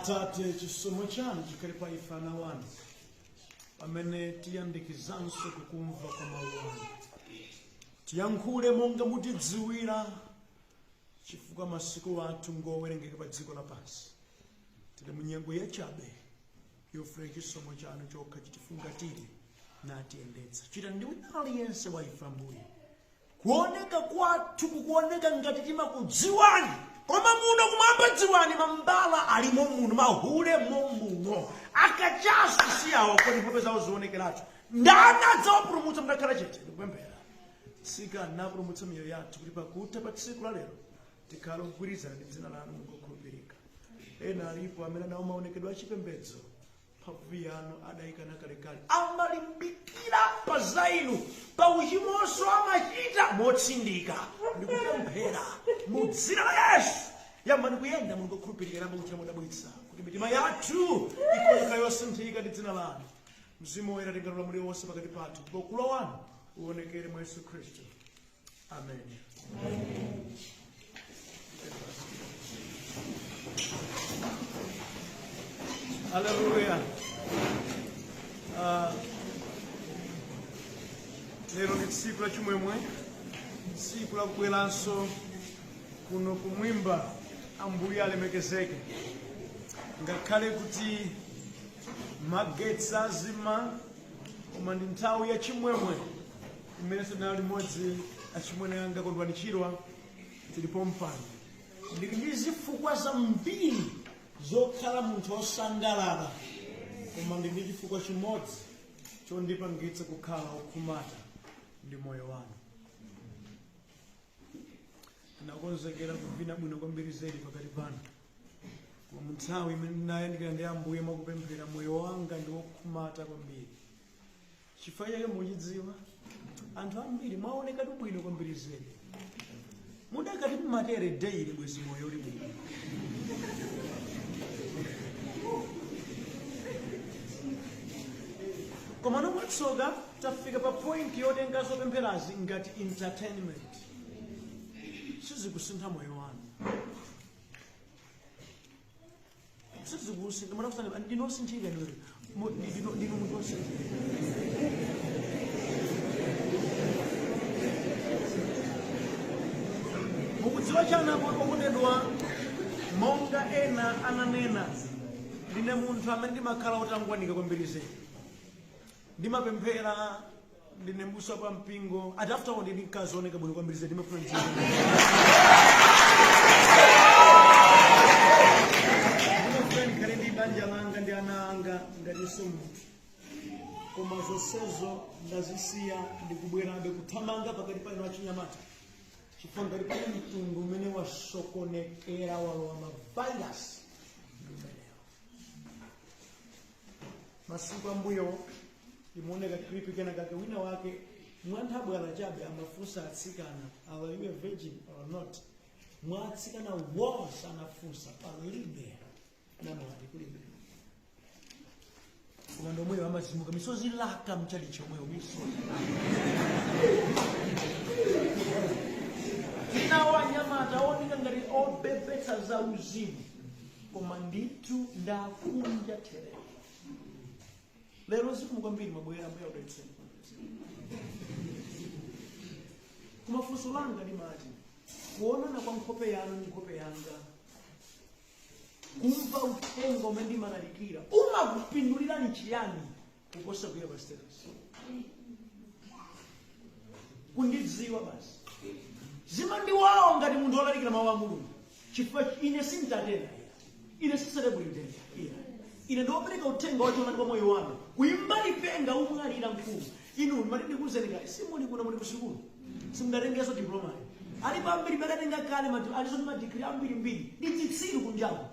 Atate, chisomo chanu chikhale pa ife ana wanu pamene tiyandikizanso kukumva kwa mawu anu. Tiyankhule monga mutidziwira, chifukwa masiku athu ngowerengeka pa dziko lapansi. Tili mu nyengo yachabe yofuna chisomo chanu chokha chitifungatire natiyendetsa. Chitani ndi wina aliyense wa ife, Ambuye. Kuoneka kwathu kukuoneka ngati timakudziwani, koma muno kumwamba dziwani mambala alimo muno, mahule momuno, akachasu si awo, kodi nkhope zawo zionekeratu. Ndani adzawapulumutsa mutakhala chete? Ndikupemphera, tsikani napulumutsa miyoyo yathu, kuti pakutha pa tsiku la lero tikhale ogwirizana ndi dzina lanu ngokhulupirika. Ena alipo amene anawo maonekedwe achipembedzo, mphamvu yanu adayikana kalekale, amalimbikira pa za inu, pa uchimonso amachita motsindika. Ndikupemphera mu dzina la Yesu, yambani kuyenda, Mulungu okhulupirika, yamba kuchita modabwitsa kuti mitima yathu ikhoza yosinthika ndi dzina lanu. Mzimu Woyera, tengani ulamuliro wonse pakati pathu, ndipo ukulu wanu uonekere mwa Yesu Khristu. Amen. Haleluya. Lero ndi tsiku la chimwemwe, tsiku la kubweranso kuno kumwimba. Ambuye alemekezeke. Ngakhale kuti magetsi azima, koma ndi nthawi ya chimwemwe imene tinali limodzi. Achimwene anga Kondwani Chirwa, tilipo mpano. Ndili ndi zifukwa zambiri zokhala munthu wosangalala, koma ndili ndi chifukwa chimodzi chondipangitsa kukhala wokhumata, ndi moyo wanu. Ndinakonzekera kuvina bwino kwambiri zedi pakati panu, koma mu nthawi imene ndinayandikira ndi Ambuye mwakupemphera, moyo wanga ndi wokhumata kwambiri. Chifukwa chake muchidziwa, anthu ambiri mwaonekatu bwino kwambiri zedi. Mudakati mmatere daily, bwezi moyo uli bwino. Koma nomwatsoka tafika pa point yotenga zopempherazi ngati entertainment. Sizikusintha moyo wanu, sizikusintha. Mwana, ndinosinthika ndinu munthu wosinthika. Mukudziwa chana, okondedwa, monga ena ananena, ndine munthu amene ndimakhala otangwanika kwambiri zedi. Ndimapemphera, ndine mbusa pa mpingo, ati after all ndili mkazi oneka bwino kwambiri zedi. Ndimafuna ndidziwe, ndimafuna ndikhale ndi banja langa ndi ana anga ngatinso munthu, koma zonsezo ndazisiya, ndikubwerabe kuthamanga pakati pa inu achinyamata, chifukwa ngati pali mtundu umene wasokonekera, walowa mavirus, ndi umenewo. Masiku ambuyo imaoneka clip kena kake, wina wake mwanthabwala chabe amafunsa atsikana, "Are you a virgin or not?" Mwa atsikana wonse anafunsa, palibe namwali, kulibe. Koma ndomweyo amazimuka misozi laka mchalichi omweyo, misozi. Tinawo anyamata ooneka ngati obebetsa za uzimu, koma ndithu ndakunja tere. Lero zikomo kwambiri mwabwera, Ambuye akudalitseni. Koma funso langa limati, kuonana kwa nkhope yanu ndi nkhope yanga, kumva uthenga umene ndimalalikira, umakupindulirani chiyani kuposa kuya pa status kundidziwa basi? Zimandiwawa ngati munthu wolalikira mawu a Mulungu, chifukwa ine sintatena, ine siselebrity iya. Ine ndiopereka uthenga wachoonadi kwa moyo wanu. Kuimba lipenga umwalira mkulu. Inu mati ndikuwuzeni kale, simuli kuno, muli kusukulu, simudatengenso diploma. Alipo ambiri madatenga kale aliso ndi madigiri ambirimbiri, ndi zitsiru kunjaku,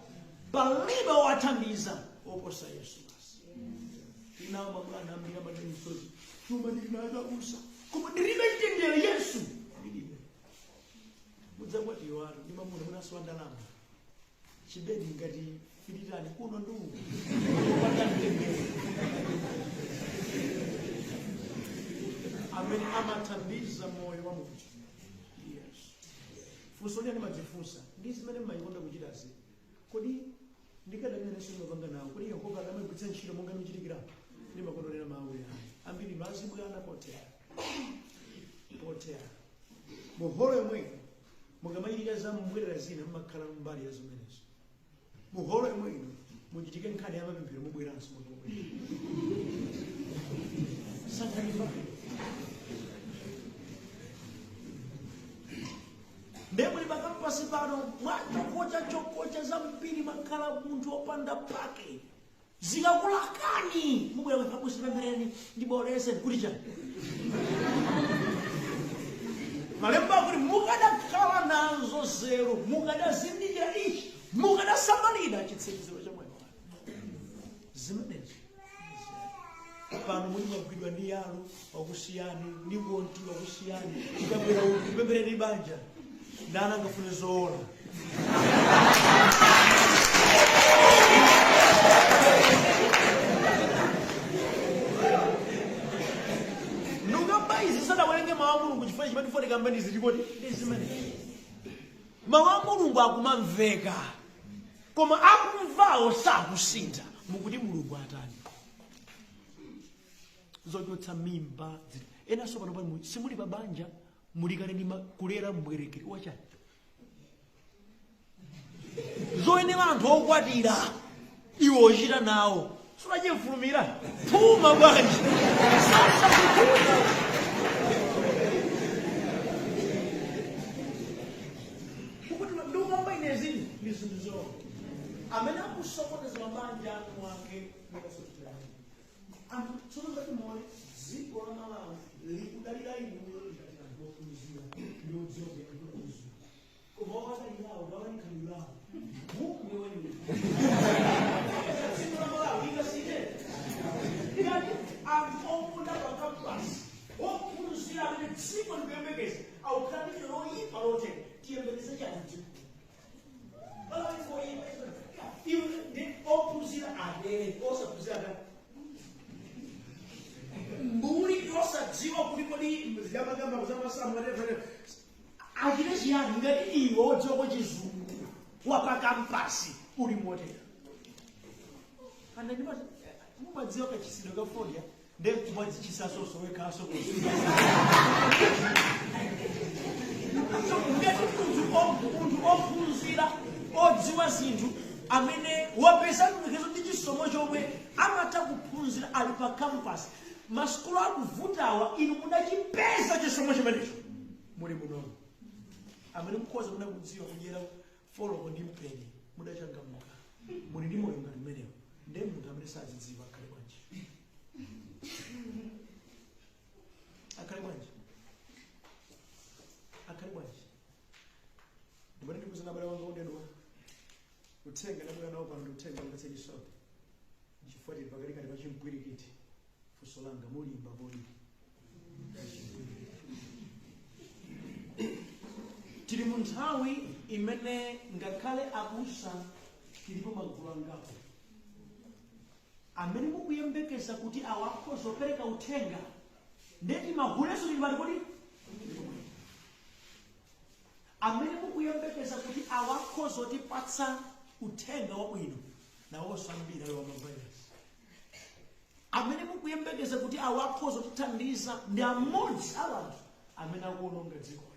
palibe wowathandiza oposa Yesu basi. Tinawo mabwana ambiri amati misozi, chuma ndili nacho abusa, koma ndilibe mtendere, Yesu ndilibe. Mudzakwatiwa ndi mamuna munasowa ndalama, chibedi ngati filitani kuno ndi uku, opanda mtendere. Amene amathandiza moyo wa munthu ndi Yesu. Funso lina ndimadzifunsa, ndi zimene mmayikonda kuchitazi, kodi Ndikadamene simapanga nawo kuti Yehova akamagwiritsa ntchito monga muchitikira ndimakondolera mawu yayo. Ambiri mazibwana potea potea muholo yomweyo mukamayilika za mbwerera zina mmakhala mbali ya zimenezo. Muholo yomweyo muchitike nkhani ya mapemphero mubweranso mubwera sankhanipa ndiye muli pakampasi pano mwachokocha chokocha zambiri makhala munthu wopanda pake. Zikakulakani mubwera kupabusi pemphereni ndiboleze kuti chani. Malemba akuti mukadakhala nazo zero, mukadazindikira ichi, mukadasamalira chitsimikiziro cha moyo wanu. Zimenezo pano muli mwagwidwa ndi yalo wakusiyani ndi konti wakusiyani tikabwera uku kupemphereni banja ndani angafune zoona. Nukamba izi sadawerenge mawu a Mulungu chifukwa chimene tifuna tikambe ndi ziti kodi ndi zimenezi. Mawu a Mulungu akumamveka koma akumvawo sakusintha. Mukuti Mulungu atani? Zochotsa mimba zili enanso pano pano simuli pa banja mulikale ndi kulera mbwerekere wachani zoyenera anthu okwatira iwo ochita nawo sunachimfulumira phuma bwanji sasa kukuta kuti ndikamba inezi ndi zinthu zoona amene akusokoneza mabanja anu ake mukasotera anthu. Tsono ngati muone dziko la Malawi likudalira inuyo ngati anthu ophunzira ndi odziwa kuyankhula Chizungu, koma owadalirawo gawanikhalidwe mumwe weniweni. Dziko la Malawi lingasinthe ngati anthu okonda pa campus ophunzira amene dziko likuyembekeza akukhala ndi loyipa lotere? Tiyembekeze chani dziko Malawi ngoyipa? Iwe ndi ophunzira adere osaphunzira adere mbuli yosadziwa kuti kodi ziyamakamba zamasamu achite chiyani ngati iwe wodziwa kwa Chizungu wapa campus uli motera. Ande mumadziwa kachisidwe ka fodya nde kumadzichisasoso wekhaso. Ngati munthu ophunzira odziwa zinthu amene wapeza mlekezo ndi chisomo chomwe amatha kuphunzira ali pa campus, masukulu akuvutawa, inu mudachipeza chisomo chimenecho muli munomo amene mukhoza muna kudziwa kudyera foloko ndi mpeni mudachangamuka muli ndi moyo ngati mmenewo, nde munthu amene sazidziwa akhale bwanji? Akhale bwanji? Akhale bwanji? Ndimene ndikuzana abale wanga odedwa, uthenga ndabwera nawo pano ndi uthenga ungatse chisoni chifukwa tili pakatikati pa chimpwirikiti. Funso langa, mulimba kodi? Tili mu nthawi imene ngakhale abusa tilipo magulu angapo amene mukuyembekeza kuti awa akhoza kupereka uthenga, ndeti mahuleso tili pali kodi amene mukuyembekeza kuti awa akhoza kutipatsa uthenga wabwino, nawonso ambiri ali wamavirus. Amene mukuyembekeza kuti awa akhoza kutithandiza ndi amodzi a anthu amene akuononga dzikoli.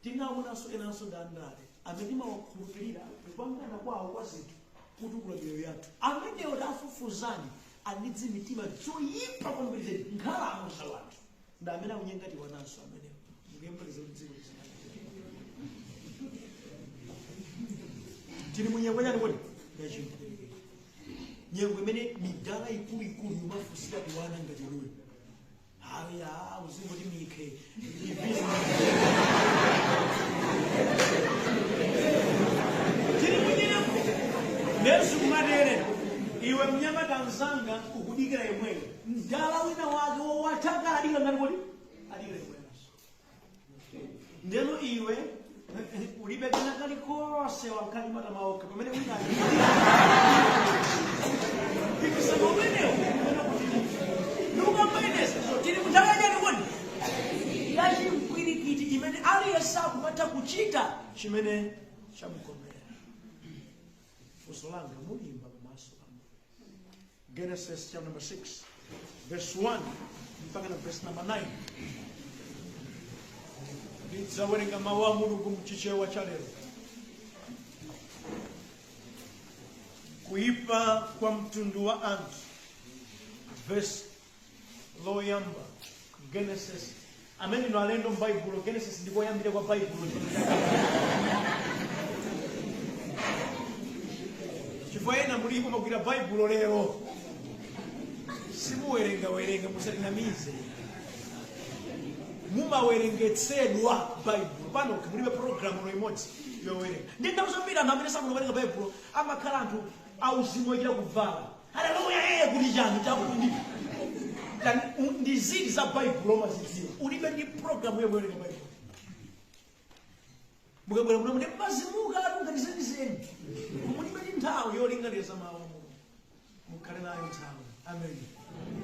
Tinaonanso enanso ndi andale amene timawakhulupirira kupangana kwawo kwa zinthu kutukula miyoyo yathu. Amenewo tafufuzani, ali ndi mitima zoyipa kwambiri zedi, nkhalamo za wanthu ndi amene akunyenga tiwananso. Amenewo mukuyembekeza kuti dziko lizinaa? Tili munyengo chani kodi? Yachimpwirikiti, nyengo imene midala ikuluikulu imafunsira tiwana ngati inuyo. Haya, uzingoti mikhe tili munyengo nesu kumatere. Iwe mnyamata mzanga ukudikira yemweyo mdala wina wake wowathakala adikira ngati kodi adikira yemweyo. Ndeno iwe ulibe kena kalikonse, wankhali matamaoka pamene wina mpikisano umenewo umene kuti ndikukambweneza. So tili munthawi yachani kodi? Yachimpwirikiti imene aliyense akumatha kuchita chimene chamukomera. Funso langa, mulimba pamaso pa Mulungu? Genesis chapter number 6 verse 1 mpaka na verse number 9. Ndidzawerenga mawu a Mulungu mchichewa cha lero. Kuipa kwa mtundu wa anthu. Verse loyamba, Genesis. Amene ino alendo m'Baibulo, Genesis ndikoyambira kwa Baibulo, chifukwa ena mulipo magwira Baibulo lero, simuwerenga werenga, musatinamize. Mumawerengetsedwa Baibulo pano, mulibe programu imodzi yowerenga. Ndi nthawi zambiri anthu amene sakuwerenga Baibulo amakhala anthu auzimu ochita kuvala. Haleluya! Ee, kuti chani chakuti ndi ziti za Baibulo umazidziwa? Ulibe ndi programu yowerenga Baibulo. Mukabwera muno muti mazimuka atu ngati zenizeni, mulibe ndi nthawi yolingalira za mawu a Mulungu. Mukhale nayo nthawi. Amen.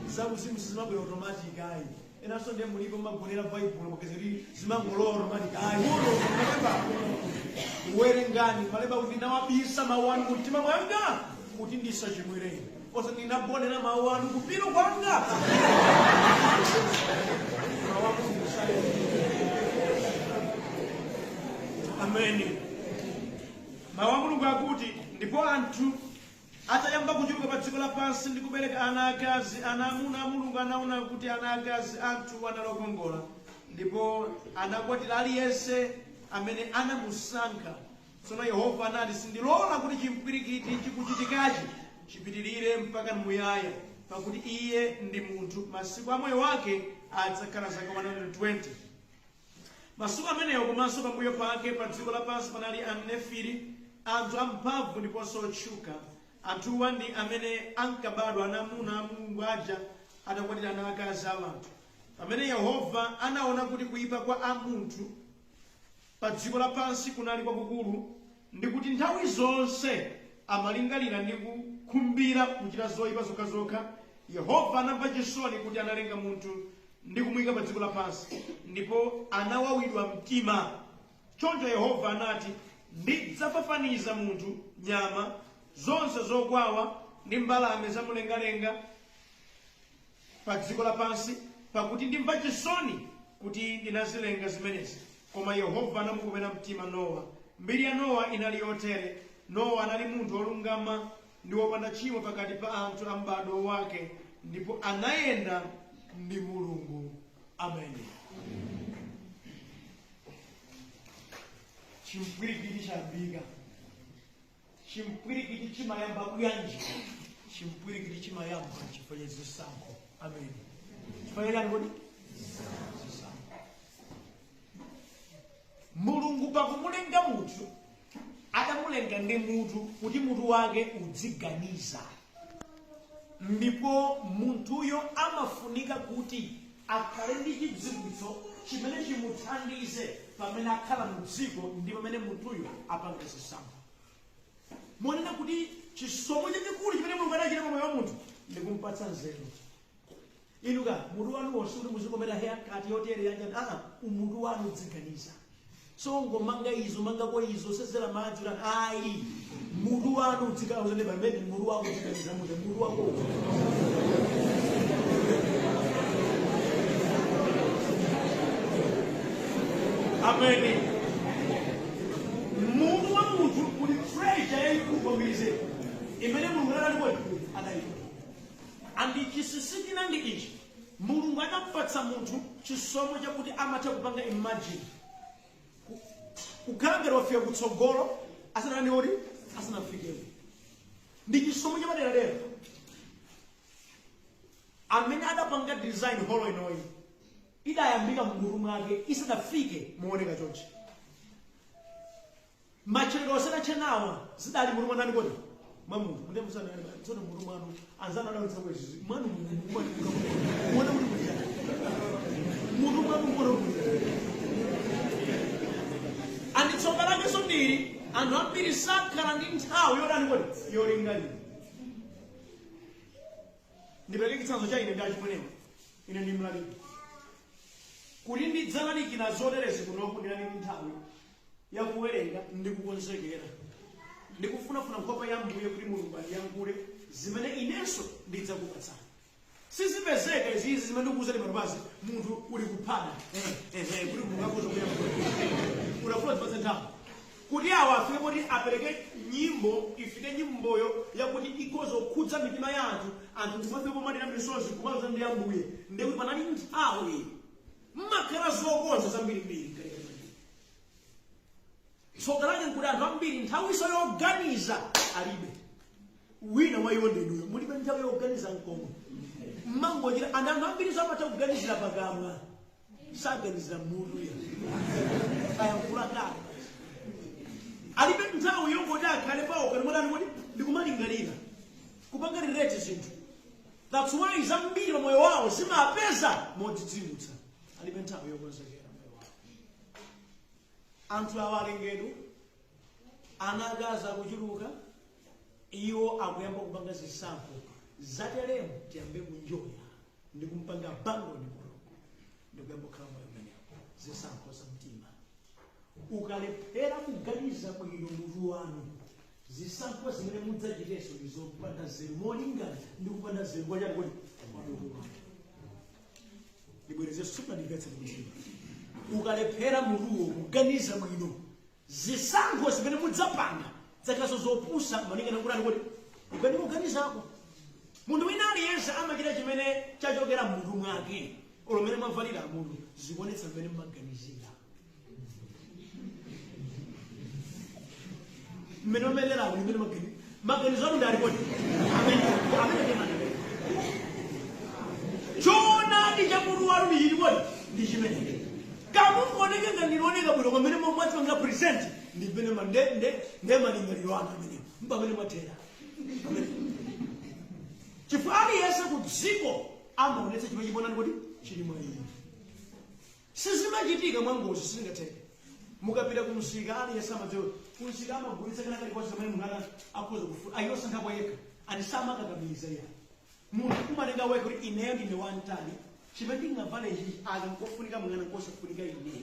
Zauzimu sizimabwera automatic ayi. Enanso ndiye mulipo magonera Baibulo mukaziti zimangolowa automatic ayi. Malemba werengani. Malemba kuti, "Ndinawabisa mawu anu mumtima mwanga kuti ndisachimwireni." Osa "Ndinagonera mawu anu kupilo kwanga." Mawu a Mulungu sayi. Ameni. Mawu a Mulungu akuti, "Ndipo anthu atayamba kuchuluka pa dziko lapansi ndi kubereka ana akazi, ana amuna a Mulungu anaona kuti ana akazi anthu anali okongola, ndipo anakwatira aliyense amene anamusankha. Tsono Yehova anati, 'Sindilola kuti chimpwirikiti chikuchitikachi chipitirire mpaka muyaya, pakuti iye ndi munthu, masiku a moyo wake adzakhala zaka 120.' Masiku amenewo komanso pambuyo pake, pa dziko lapansi panali Anefili, anthu amphamvu ndiponso otchuka. Anthuwa ndi amene ankabadwa ana amuna a Mulungu aja atakwatira ana akazi a anthu. Pamene Yehova anaona kuti kuyipa kwa a munthu pa dziko lapansi kunali kwakukulu, ndi kuti nthawi zonse amalingalira ndi kukhumbira kuchita zoyipa zokhazokha, Yehova anamva chisoni kuti analenga munthu ndi kumuyika pa dziko lapansi, ndipo anawawidwa mtima. Choncho Yehova anati, 'Ndidzafafaniza munthu, nyama zonse zokwawa ndi mbalame zamumlengalenga pa dziko lapansi, pakuti ndimva chisoni kuti ndinazilenga zimenezi.' Koma Yehova anamukomera mtima Nowa. Mbiri ya Nowa inali yotere: Nowa anali munthu wolungama ndi wopanda tchimo pakati pa anthu a m'bado wake, ndipo anayenda ndi Mulungu." Amen. Chimpwirikiti chayambika. Chimpwirikiti chimayamba bwanji? Chimpwirikiti chimayamba chifukwa cha zisankho. Amen. Chifukwa chani kodi? Zisankho. Mulungu pakumulenga munthu adamulenga ndi mutu kuti mutu wake udziganiza, ndipo munthuyo amafunika kuti akhale ndi chidziwitso chimene chimuthandize pamene akhala mu dziko ndi pamene munthuyo apanga zisankho. Monena kuti chisomo chachikulu chimene Mulungu adachita pa moyo wa munthu ndi kumpatsa nzeru. Inu ka mutu wanu wonse kuti muzikomera haircut yotere yanjani? Aa, umutu wanu udziganiza. So ngomanga izo, mangako izo, sezera madzi kuti ayi. Mutu wanu udziganiza pamene mutu wako udziganiza, mutu mutu wako. Ameni. Mutu wa munthu uli treasure yayikulu kwambiri imene Mulungu adali kodi adayika. Andi chinsinsi china ndi ichi: Mulungu anampatsa munthu chisomo chakuti amatha kupanga imagine, kukhala ngati wafika kutsogolo asanani oti asanafikeko. Ndi chisomo chapaderadera. Amene adapanga design holo inoyi idayambika mmutu mwake isadafike muoneka chonchi. Macheredwe osanachenawa zidali mutu mwanani kodi? Mwa munthu. Munde musanani tsono mutu mwanu anzanu adawitsa kwezi mwanu muone kuti kuti mutu mwanu muone kuti. Andi tsoka lakenso ndili anthu ambiri sakhala ndi nthawi yodani kodi? Yolingalira. Ndipereke chitsanzo cha ine ndi achimwenewa. Ine ndi mlaliki. Kuti ndidzalalikira zoterezi kunoku, ndinali ndi nthawi yakuwerenga ndi kukonzekera. Ndikufunafuna nkhope ya Mbuye kuti Mulungu andiyankhule zimene inenso ndidzakupatsani. Sizipezeka izizi zimene ndikuwuzani panopazi. Munthu uli kuphada kuti Mulungu akhoza kuyankhula, unafuna zipatse nthawi kuti awa afike kuti apereke nyimbo, ifike nyimboyo yakuti ikhoza kukhudza mitima ya anthu, anthu kumafika pomalira misozi kumaza ndi Ambuye, ndekuti panali nthawi mmakhala zokonza zambirimbiri mkatikati. Tsoka lake nkuti anthu ambiri nthawiso yoganiza alibe. Wina mwa iwo ndinuyo, mulibe nthawi yoganiza nkomwe, mmangochita. Anthu ambiri samatha kuganizira pakamwa, saganizira mutu ya ayankhula kale. Alibe nthawi yongoti akhale paokha ndimotani kuti ndikumalingalira, kupanga relate zinthu. That's why zambiri pa moyo wawo zimapeza modzidzimutsa. Alibe nthawi yokonzekera moyo wawo. Anthu awa alengedwa, ana akazi akuchuluka, iwo akuyamba kupanga zisankho zateremo. Tiyambe kunjoya ndi kumpanga abandon Mulungu ndikuyamba kukhala moyo umenewo. Zisankho za mtima. Ukalephera kuganiza bwino mutu wanu, zisankho zimene mudzachiteso ndi zopanda zeru, molingana ndi kupanda zeru kwachani kodi kwa mutu wanu. Ndibwereze, sipandimvetse mtima. Ukalephera mutuwo kuganiza bwino, zisankho zimene mudzapanga dzakhaso zopusa malingana kutani kodi ukani kuganizako. Munthu wina aliyense amachita chimene chachokera mmutu mwake. Olo mmene mwavalira mutu zikuonetsa mmene mmaganizira, mmene mamelerawo, mmene maganizo anu ndi ali kodi amene amene ndi manene. Choonadi cha mutu wanu ndi chiti kodi? Ndi chimenecho. Kamungoneke ngati ndilioneka bwino pamene mwadzipangira present, ndi mmene nde malingaliro anu amenewo mpamene mwathera. Chifukwa aliyense ku dziko amaonetsa chimene chibonani kuti chili mwa iye. Sizimachitika mwa ngozi, sizingatheke. Mukapita kumsika, aliyense amadziwa kumsika amagulitsa kana kalikonse kamene munthu akhoza kufuna, ayosankhapo yekha and samakakamiza iye. Munthu umatenga wekha kuti ineyo ndine wamtali, chimene ndingavale ichi, aka nkofunika mwana, nkosafunika ine,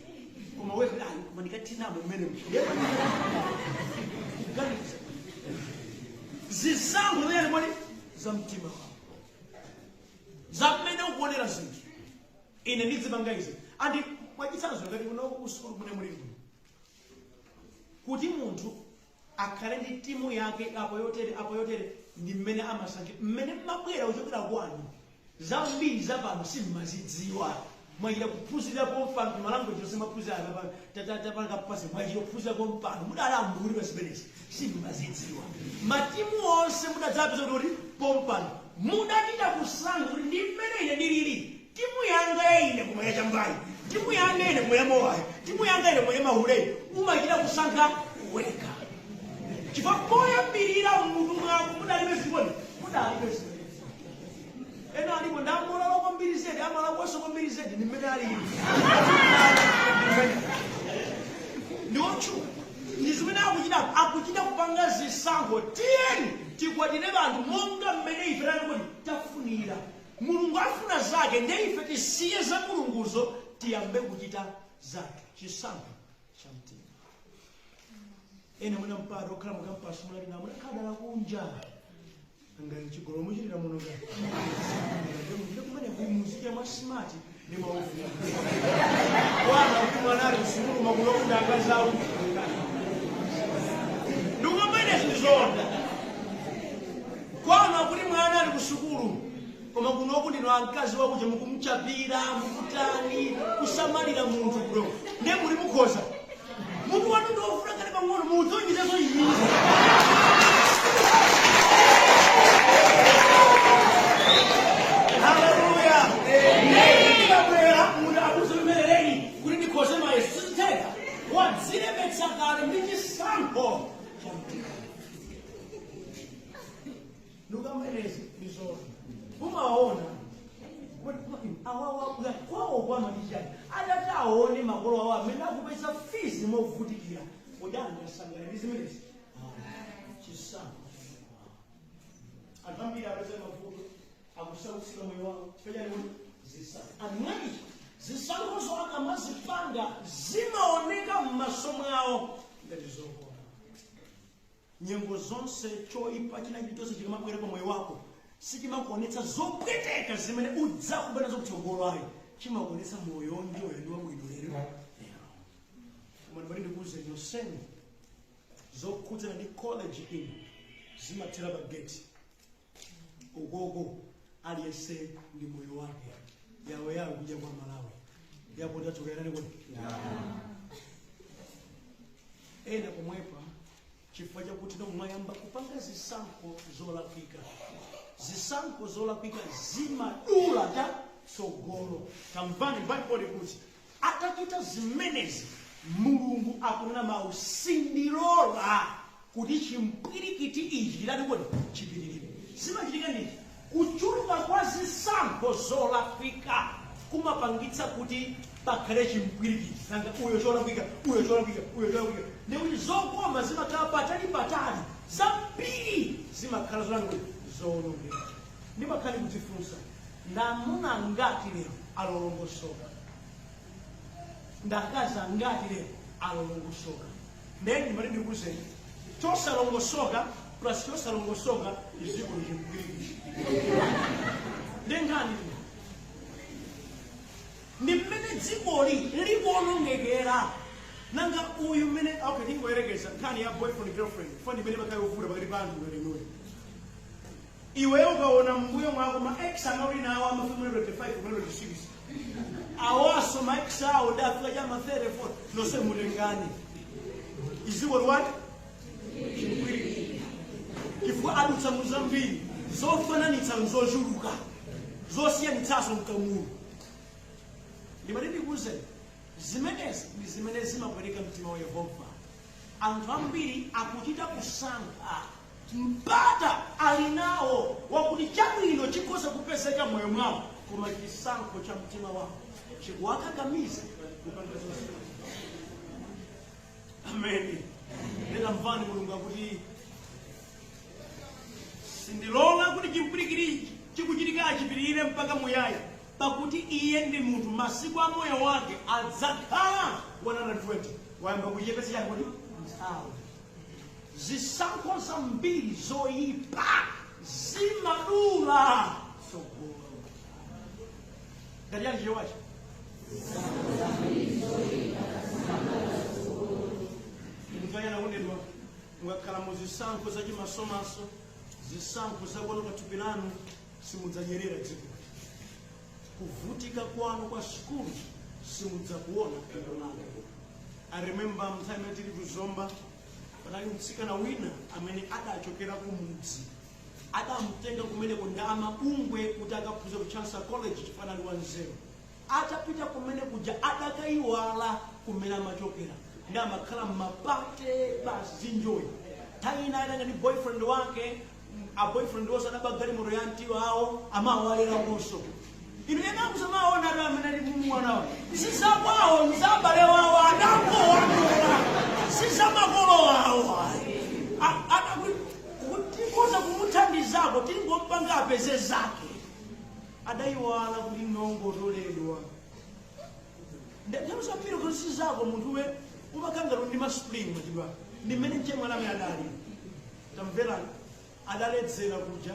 koma wekha kuti ayi, koma ndikathinamo mmene kuganiza. Zisankho zimene kodi za mtima wako, za mmene ukuonera zinthu. Ine ndizipanga izi and mwachitsanzo ngati kuno kusukulu kumene muli kuno, kuti munthu akhale ndi timu yake apo yotere, apo yotere, ndi mmene amasankhira mmene mmabwera kuchokera kwanu. Zambiri zapano simmazidziwa, mwachita kuphunzira pompano. Malanguage onse maphunzira tapanga pasi, mwachita kuphunzira pompano. Mudali ambuli pa zimenezi, simmazidziwa. Matimu onse mudadzapeza kuti pompano mudachita kusankha kuti ndi mmene ine ndilili, timu yanga ya ine koma yachambayi, timu yanga ine koma yamowayi, timu yanga ine koma yamahuleyi. Umachita kusankha wekha chifukwa poyambirira mmutu mwako mudalibe zikoni, mudalibe zimenezi. Ena alipo ndi amolalo kwambiri zedi, amalakwanso kwambiri zedi, ndi mmene alili, ndi otchuka, ndi zimene akuchita. Akuchita kupanga zisankho: tiyeni tikwatire anthu monga mmene ife tani kuti tafunira. Mulungu afuna zake, ndiye ife tisiye za Mulunguzo, tiyambe kuchita zathu. Chisankho cha mtima. Ena mwina mpata okhala mu campus mulali namo, munakhala kunja ngati chigolo muchitira muno ka muchite kumene kumuzidya mwa smart ndi maufu wana kuti mwana ali kusukulu makulo kuti akazawu ndikumene zindizonda kwana kuti mwana ali kusukulu, koma kunoku ndino amkazi wakuja mukumchapira, mukutani, kusamalira munthu kuno, ndiye muli mukhoza mutu wanu ndiwofuna kale pang'ono mudzonjezazo izi. Haleluya! Ndikabwera munthu akuzimemerereni kuti ndikhoze mayeso, sizitheka. Wadzilemetsa kale ndi chisankho cha mtima. Ndikamenezi ndizoona, umawaona awawa kwawo kwamatichani, adati aone makolo awo amene akupeza fees movutikira, kodi angasangane ndi zimenezi? Chisankho. Anthu ambiri apeza mavuto, akusautsidwa moyo wawo chifukwa chani kuti zisankho amwayi. Zisankhozo akamazipanga zimaoneka m'maso mwawo ngati zokoma. Nyengo zonse choyipa china chilichonse chikamabwera pa moyo wako sichimakuonetsa zopweteka zimene udzakumana nazo kutsogolo ayi, chimakuonetsa moyo wonjoya ndi wabwino lero lero. Koma ndimati ndikuwuze nonsenu, zokhudzana ndi college ino zimathera pa gate. Ukoko aliyense ndi moyo wake, yawo yawo kudya kwa Malawi yapo tatsukairani kodi ena pomwepa, chifukwa chakuti mwayamba kupanga zisankho zolakwika. Zisankho zolakwika zimadula ta tsogolo. Tamvani Baibulo kuti atachita zimenezi, Mulungu akunena mawu, "Sindilola kuti chimpwirikiti ichi chitati kodi chipitirire." Zimachitika ndichi: kuchuluka kwa zisankho zolakwika kumapangitsa kuti pakhale chimpwirikiti. Nanga uyo cholakwika, uyo cholakwika, uyo cholakwika, ndikuti zokoma zimakhala patali patali, zambiri zimakhala zolanguti zowonongeka. Ndimakhala kudzifunsa, ndamuna ngati lero alolongosoka, ndakazi angati lero alolongosoka? Then ndimati ndikuwuzeni, chosalongosoka plus chosalongosoka izikulu chimpwirikiti. Ndengani ndi mmene dzikoli likuonongekera. Nanga uyu mmene, okay, tingoyerekeza nkhani ya boyfriend girlfriend, fani imene makhala yovuta pakati pa anthu ngati inuyo. Iweyo ukaona mbuyo mwako, ma ex amauli nawo amafika 25 kumene 26, awaso ma ex awo ndafika chama 34, nonse mutengani izikoli what chimpwirikiti, chifukwa adutsa muzambiri, zofananitsa nzochuluka, zosiyanitsanso mkamulu. Ndimati ndikuwuzeni, zimenezi ndi zimene zimapweteka mtima wa Yehova. Anthu ambiri akuchita kusankha, mpata ali nawo wakuti chabwino chikhoza kupezeka moyo mwawo, koma chisankho cha mtima wawo chikuwakakamiza kupanga zonse. Ameni. Nditamvani Mulungu akuti, "Sindilola kuti chimpwirikiti chikuchitika achipitirire mpaka muyaya, pakuti iye ndi munthu, masiku a moyo wake adzakhala 120." Wayamba kuchepetsa chani kuti nthawi. Zisankho zambiri zoyipa zimadula tsogolo. Ngati yani chiwachi mukayana kundedwa, mukakhala mu zisankho zachimasomaso, zisankho zakuononga thupi lanu, simudzanyerera dziko. Kuvutika kwanu kwa sukulu simudzakuona phindu lanu. I remember mnthawi imene tili kuzomba, panali mtsikana wina amene adachokera ku mudzi, adamtenga kumeneko ndi amabungwe kuti akaphunzire ku Chancellor College chifukwa anali wanzeru. Atapita kumene kuja adakayiwala kumene amachokera, ndi amakhala mmapate basi, zinjoyi. Nthawi ina adanga ndi boyfriend wake, a boyfriend wonse adaba galimoto ya mtiwo awo, amawalerakonso. Inu ena akusamaona ati amene ali mumuwanawo sizakwawo, nzabale wawo, adangowatola, sizamakolo awo ayi. Tikoza kumuthandizako, tingompanga apeze zake. Adayiwala kuti nongotoledwa. Nthawi zambiri kuti sizako, munthuwe umakhala ngati ndi ma spring machidwa ndi mmene mchemwana amene adali. Tamverani, adaledzera kuja,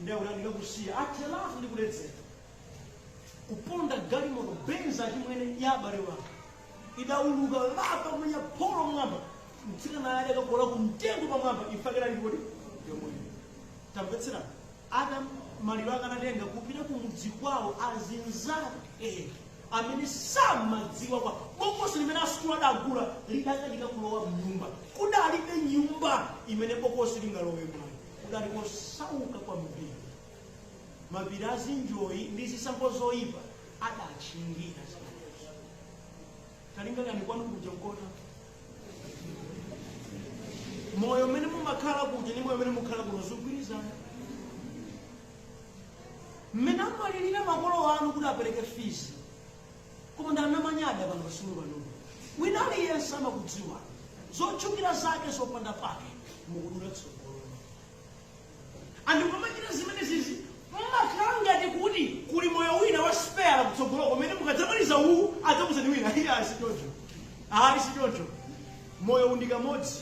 ndi akuti, "Andikakusiya," athelatu ndi kuledzera, kuponda galimoto benza achimwene ya abale wake, idawuluka lapa kumenya pholo mwamba. Mtsikana ali akakola kumtengo pamwamba, imfakira ali kodi yomweyo. Tamvetserani, ata maliro akanatenga kupita kumudzi kwawo, azinzake amene samadziwa kwa bokosi limene asukulu adagula lidakanika kulowa mnyumba. Kudalibe nyumba imene bokosi lingalowe mwayo, kudali kosauka kwambiri. Mapiri azinjoyi ndi zisankho zoyipa adatchingira zimenezo. Talingalirani, kwanu kuja nkota moyo umene mumakhala kuja ndi moyo umene mukhala kuno zigwirizana. Mmene amalirira makolo anu kuti apereke fees, koma ndanamanyada pano pasulu pano, wina aliyense amakudziwa zotchukira zake zopanda pake, mukudula tsogolo. Anthu mukamachita zimene zizi, mmakhala ngati kuti kuli moyo wina wa spare kutsogoloko kumene mukadzamaliza uwu adzakuzani wina. Iye asi choncho, ayi, si choncho. Moyo undi kamodzi,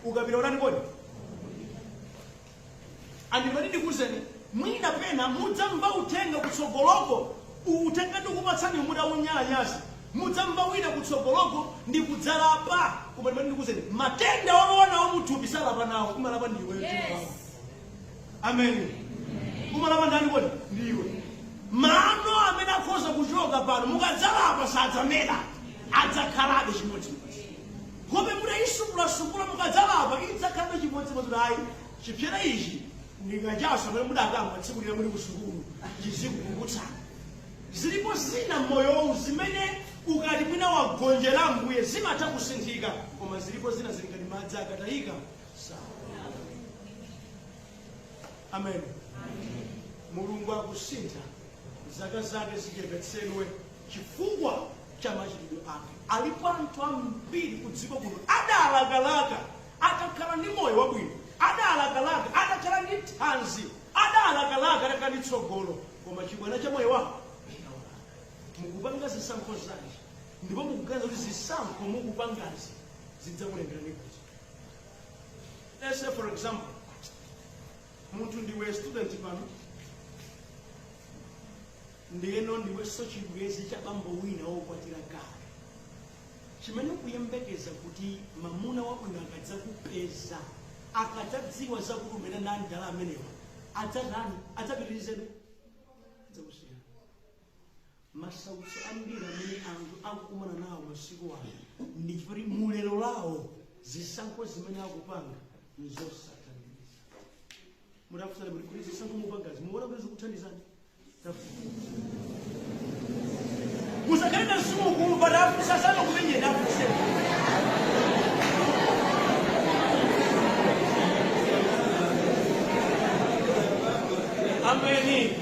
ukapita utani kodi? Andimati ndikuwuzeni, mwina pena mudzamva uthenga kutsogoloko, uthenga ndikupatsani mutawunyalanyaza, mudzamva wina kutsogoloko ndi kudzalapa. Koma ndimati ndikuwuzeni, matenda olowa nawo muthupi salapa nawo, umalapa ndiwe. Yes. Ameni. Umalapa ndani kodi? Ndiwe. Mano amene akhoza kuchoka pano, mukadzalapa sadzamera, adzakhalabe chimodzimodzi. Nkhope mutayisupulasupula, mukadzalapa idzakhalabe chimodzimodzi. Kuti ayi, chipsera ichi ndikachaso amene mudakamba tsiku lina muli kusukulu, chizikukumbutsani. Zilipo zina m'moyowu zimene ukati mwina wagonjera Ambuye zimatha kusinthika, koma zilipo zina zili ngati madzi, akatayika sawa. Amen. Mulungu akusintha, zaka zake zichepetsedwe chifukwa cha machitidwe ake. Alipo anthu ambiri ku dziko kuno adalakalaka atakhala ndi moyo wabwino, adalakalaka atakhala ndi thanzi, adalakalaka atakhala ndi tsogolo, koma chibwana cha moyo wawo chinawalaka. Mukupanga zisankho zanji, ndipo mukuganiza kuti zisankho mukupangazi zidzakulengerani kuti? Let's say, for example, munthu ndiwe student pano, ndiyeno ndiwenso chibwenzi cha bambo wina wokwatira kale, chimene ukuyembekeza kuti mamuna wabwino akadzakupeza, akadzadziwa zakuti umene ndi andala amenewa, adzatani? Adzapitirizebe? Adzakusiya. Masautso ambiri amene anthu akukumana nawo masiku ano ndi chifukwa mulero lawo zisankho zimene akupanga nzosathandiza. Mutafunsana kuti, "Kodi zisankho mupangazi muona kuti zikuthandizani?" Musakhale na simukumva. Tafunsa sana kumenye, tafunse. Ameni.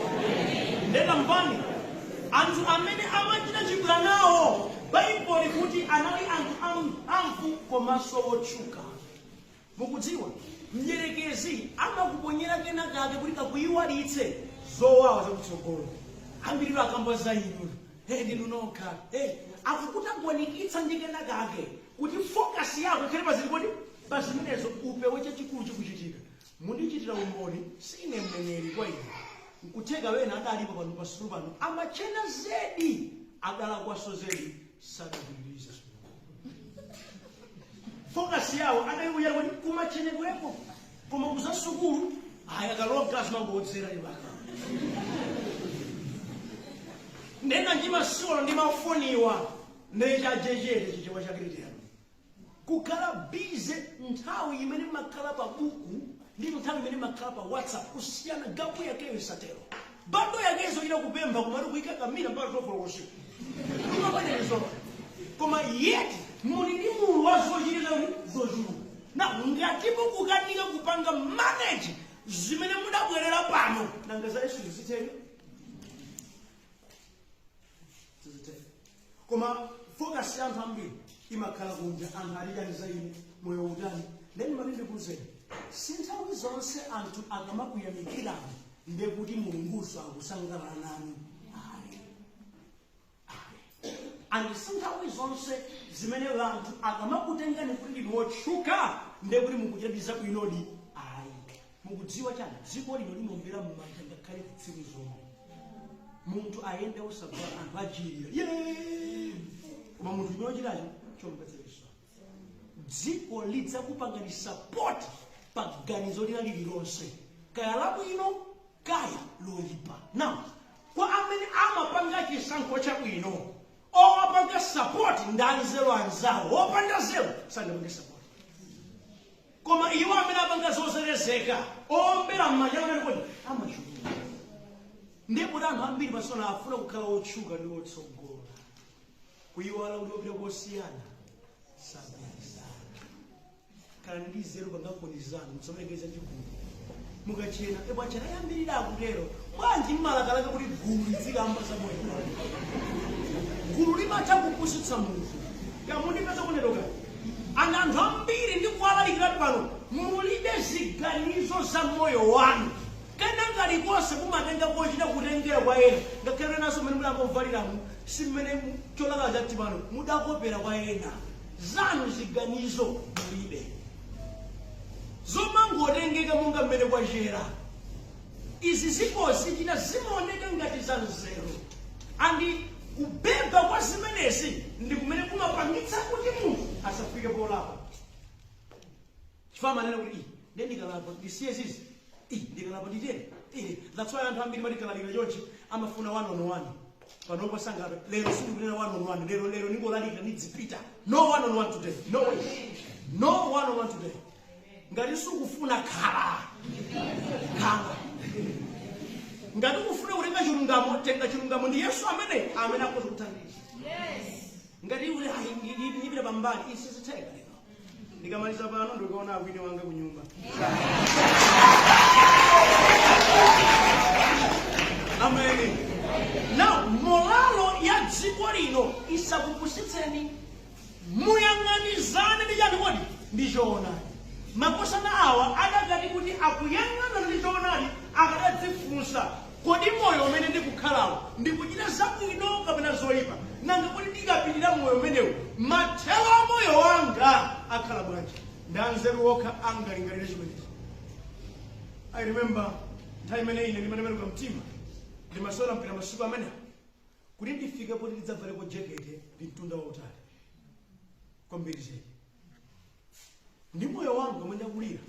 Ndendamvani, anthu amene amachita chibwanawo, Baibulo kuti anali anthu amphamvu komanso otchuka. Mukudziwa, mdyerekezi amakuponyera kena kake kuti kakuyiwalitse zowawa zakutsogolo. Ambiriro akamba za inu, "Hey, ndinu nokha." Hey, akukutangwanikitsa ndi kena kake kuti focus yako ikhale pazili kodi pa zimenezo, upewe chachikulu chikuchitika. Mundichitira umboni, sine mneneri kwa inu. Nkutheka wena adalipo pano pasukulu pano amachena zedi, adalakwaso zedi, sadapitirize. Focus yawo adayikuyera kuti kumachenedweko, koma kuza sukulu aya akalowa mklasi mangowodzera ibaka. Ndena ndimasiwolo ndi mafoniwa ndechajejete chichewa chakritero kukhala busy. Nthawi imene makhala pa buku ndi nthawi imene makhala pa WhatsApp kusiyana, gap yakeyo isatero. Bundle yakezo ina kupempha kumati kuyika kamira mpaka 12 usiku imapanerezo, koma yet muli ndi mulu wa zochita zochuluka. Na ngati mukukanika kupanga manage zimene mudabwerera pano, nanga za Yesu ziziteka? Ziziteka. Koma focus ya anthu ambiri imakhala kunja, anthu alikaniza ine, moyo utani. Then mati ndikuwuzeni, si nthawi zonse anthu akamakuyamikirani ndekuti Mulunguso akusangalala nanu, ayi. And si nthawi zonse zimene anthu akamakutengani kuti ndinu wotchuka ndekuti mukuchita zabwinodi, ayi. Mukudziwa chani? Dziko lino limombera m'manja ngakhale zitsiru zomwe. Munthu ayende osavala, anthu ajirira ye, koma munthu chimene ochitacho chomvetsa chisoni. Dziko lidzakupangani support pa ganizo lina lililonse, kaya labwino kaya loyipa. Now, kwa amene amapanga chisankho chabwino, owapanga support ndi anzeru anzawo. Wopanda nzeru sangapange support, koma iwo amene apanga zozerezeka, owombera m'manja amene kodi amachuluka. Ndipo kuti anthu ambiri pasona afuna kukhala otchuka ndi otsogola, kuyiwala kuti opita kosiyana sagwirizana. Khala ndi nzeru, pangakoni zanu, musamalekeza ndi gulu. Mukachena ebo achena yambirira akutero bwanji, mmalakalaka kuti gulu lizikamba za moyo wanu. Gulu limatha kupusitsa munthu. Kamundipeza kunetoka ana anthu ambiri ndi kuwalalikira pano, mulibe ziganizo za moyo wanu. Kena kalikonse mumatenga kochita kutengera kwa ena. Ngakhale naso mmene mulambovaliramu si mmene cholakala cha mtimano, mudakopera kwa ena. Zanu ziganizo mulibe, zomangotengeka monga mmene kwachera. Izi zikozichita zimaoneka ngati za nzeru, and kubeba kwa zimenezi ndi kumene kumapangitsa kuti munthu asafike polapa, chifukwa amanena kuti, "Ih, ndiye ndikalapa ndisiye zizi? Ih, ndikalapa nditere?" Ih, that's why anthu ambiri matikalalika chonchi amafuna one on one. Panopo sangape. Lero sindikunena one on one. Lero ningolalika, nidzipita. No one on one today, no way, no one on one today. Ngati sukufuna, khala, khala. Ngati ukufuna kutenga chilungamo, tenga chilungamo. Ndi Yesu amene akhoza kuthandiza. Ngati uli, ayi, ndipita pambali, isi zitheka. Lero ndikamaliza pano ndikuona awini wanga kunyumba. Amen. Now, moralo ya dziko lino isakupusitseni. Muyang'anizane ndi chani kodi? Ndi choonadi. Makosana awa adakati kuti akuyang'ana ndi choonadi, akadadzifunsa, "Kodi moyo umene ndikukhalawo ndikuchita zabwino kapena zoyipa? Nanga kodi ndikapitirira moyo umenewu, mathero a moyo wanga akhala bwanji?" Ndi anzeru okha angalingalire chimenechi. I remember nthawi imene ine ndimatembenuka mtima, ndimasewera mpira masiku amenewo. Kuti ndifike poti ndidzavaleko jekete ndi mtunda wautali kwambiri zedi. Ndi moyo wanga umene ndakulira,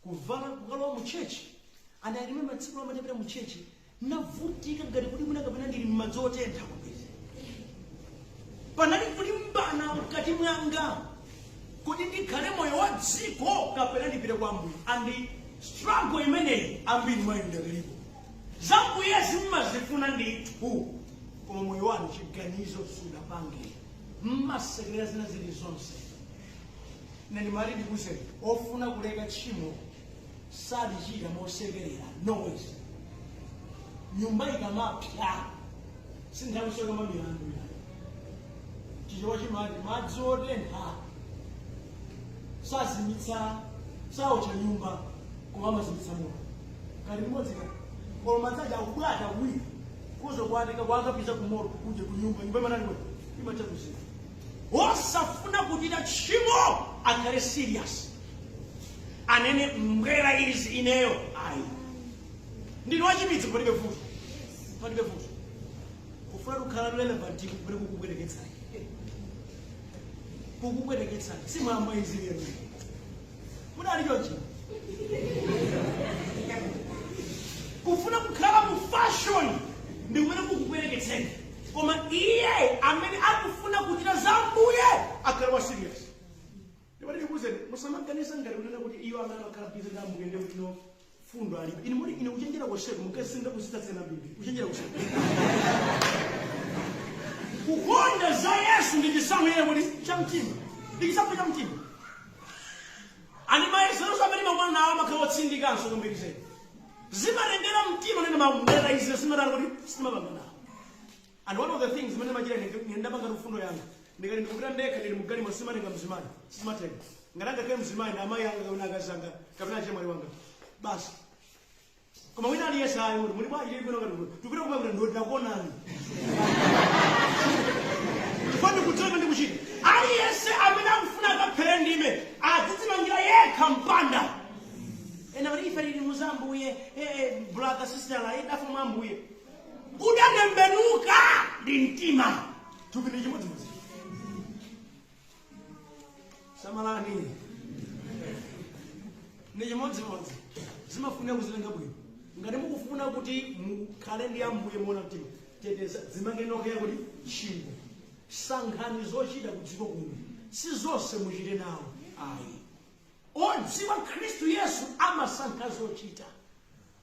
kuvala kukalowa mu church, and I remember tsiku lomwe ndapita mu church, navutika ngati kuti mwina kapena ndili m'madzi otentha kwambiri. Panali kulimbana mkati mwanga kuti ndikhale moyo wa dziko kapena ndipite kwa Ambuye. And struggle imeneyi, ambiri mwa inu ndakalipo zambuye zimmazifuna ndithu, koma moyo wanu chiganizo sudapange, mmasekerera zina zilizonse. Ine ndimati ndikuwuzeni, ofuna kuleka tchimo salichita mosekerera, no ways. Nyumba ikamapya si nthawi sokamba milandu ya Chichewa. Chimati madzi otentha sazimitsa, saotcha nyumba, koma amazimitsa moto. Kali limodzi ka koma madzi aja akubwata kuwira kuzo kwatenga kwakapiza kumoto kuje kunyumba, nyumba imanani kwe imacha kuzima. Osafuna kuchita tchimo akhale serious, anene, "Mbwera izi ineyo ayi." Ndinu wachimidzi, palibe vuto, palibe vuto. Kufuna kukhala relevant kumene kukubwereketsani, kukubwereketsani. Simwamba izi lero mudali chonchi. Kufuna kukhala mu fashion ndi kumene kukubwereketseni, koma iye amene akufuna kuchita za Mbuye akhale wa serious. Ndipati ndikuwuzeni, musamaganiza ngati kunena kuti iyo amene amakhala busy ndi Ambuye ndiye kuti no fundo alibe. Ine muli ine kuchenjera koseko mukasinga kusitatsena bibi kuchenjera koseko. Kukonda za Yesu ndi chisankho yeye kuti cha mtima, ndi chisankho cha mtima. Ani mayeseroso amene makwana nawo amakhala otsindikanso kwambiri zedi. Zimatengera mtima nene mamulera izi zimatana kuti sitimapanga nawo. And one of the things zimene machita ine, ndapanga fundo yanga, ndikati ndikupita ndekha, ndili mugalimo, simatenga mzimayi, simatenga. Ngati angakhale mzimayi ndi amayi anga kapena akazi anga kapena achemwali wanga basi, koma wina aliyense ayi. Muli bwanji? Tili bwino. Ngati tupita kumwe kuti ndoti takuonani, chifukwa ndikudziwa chimene ndikuchita. Aliyense amene akufuna akaphere ndime adzidzimangira yekha mpanda. Ena kuti ife tili muzambuye, brother, sister, idafa mwa Ambuye. Udatembenuka ndi mtima, thupi ndi chimodzimodzi. Samalani, ndi chimodzimodzi. Zimafunika kuzitenga bwino. Ngati mukufuna kuti mukhale ndi Ambuye muona mtima, teteza, dzimange nokha kuti tchimo. Sankhani zochita ku dziko kuno, si zonse muchite nawo ayi. Odziwa Khristu Yesu amasankha zochita,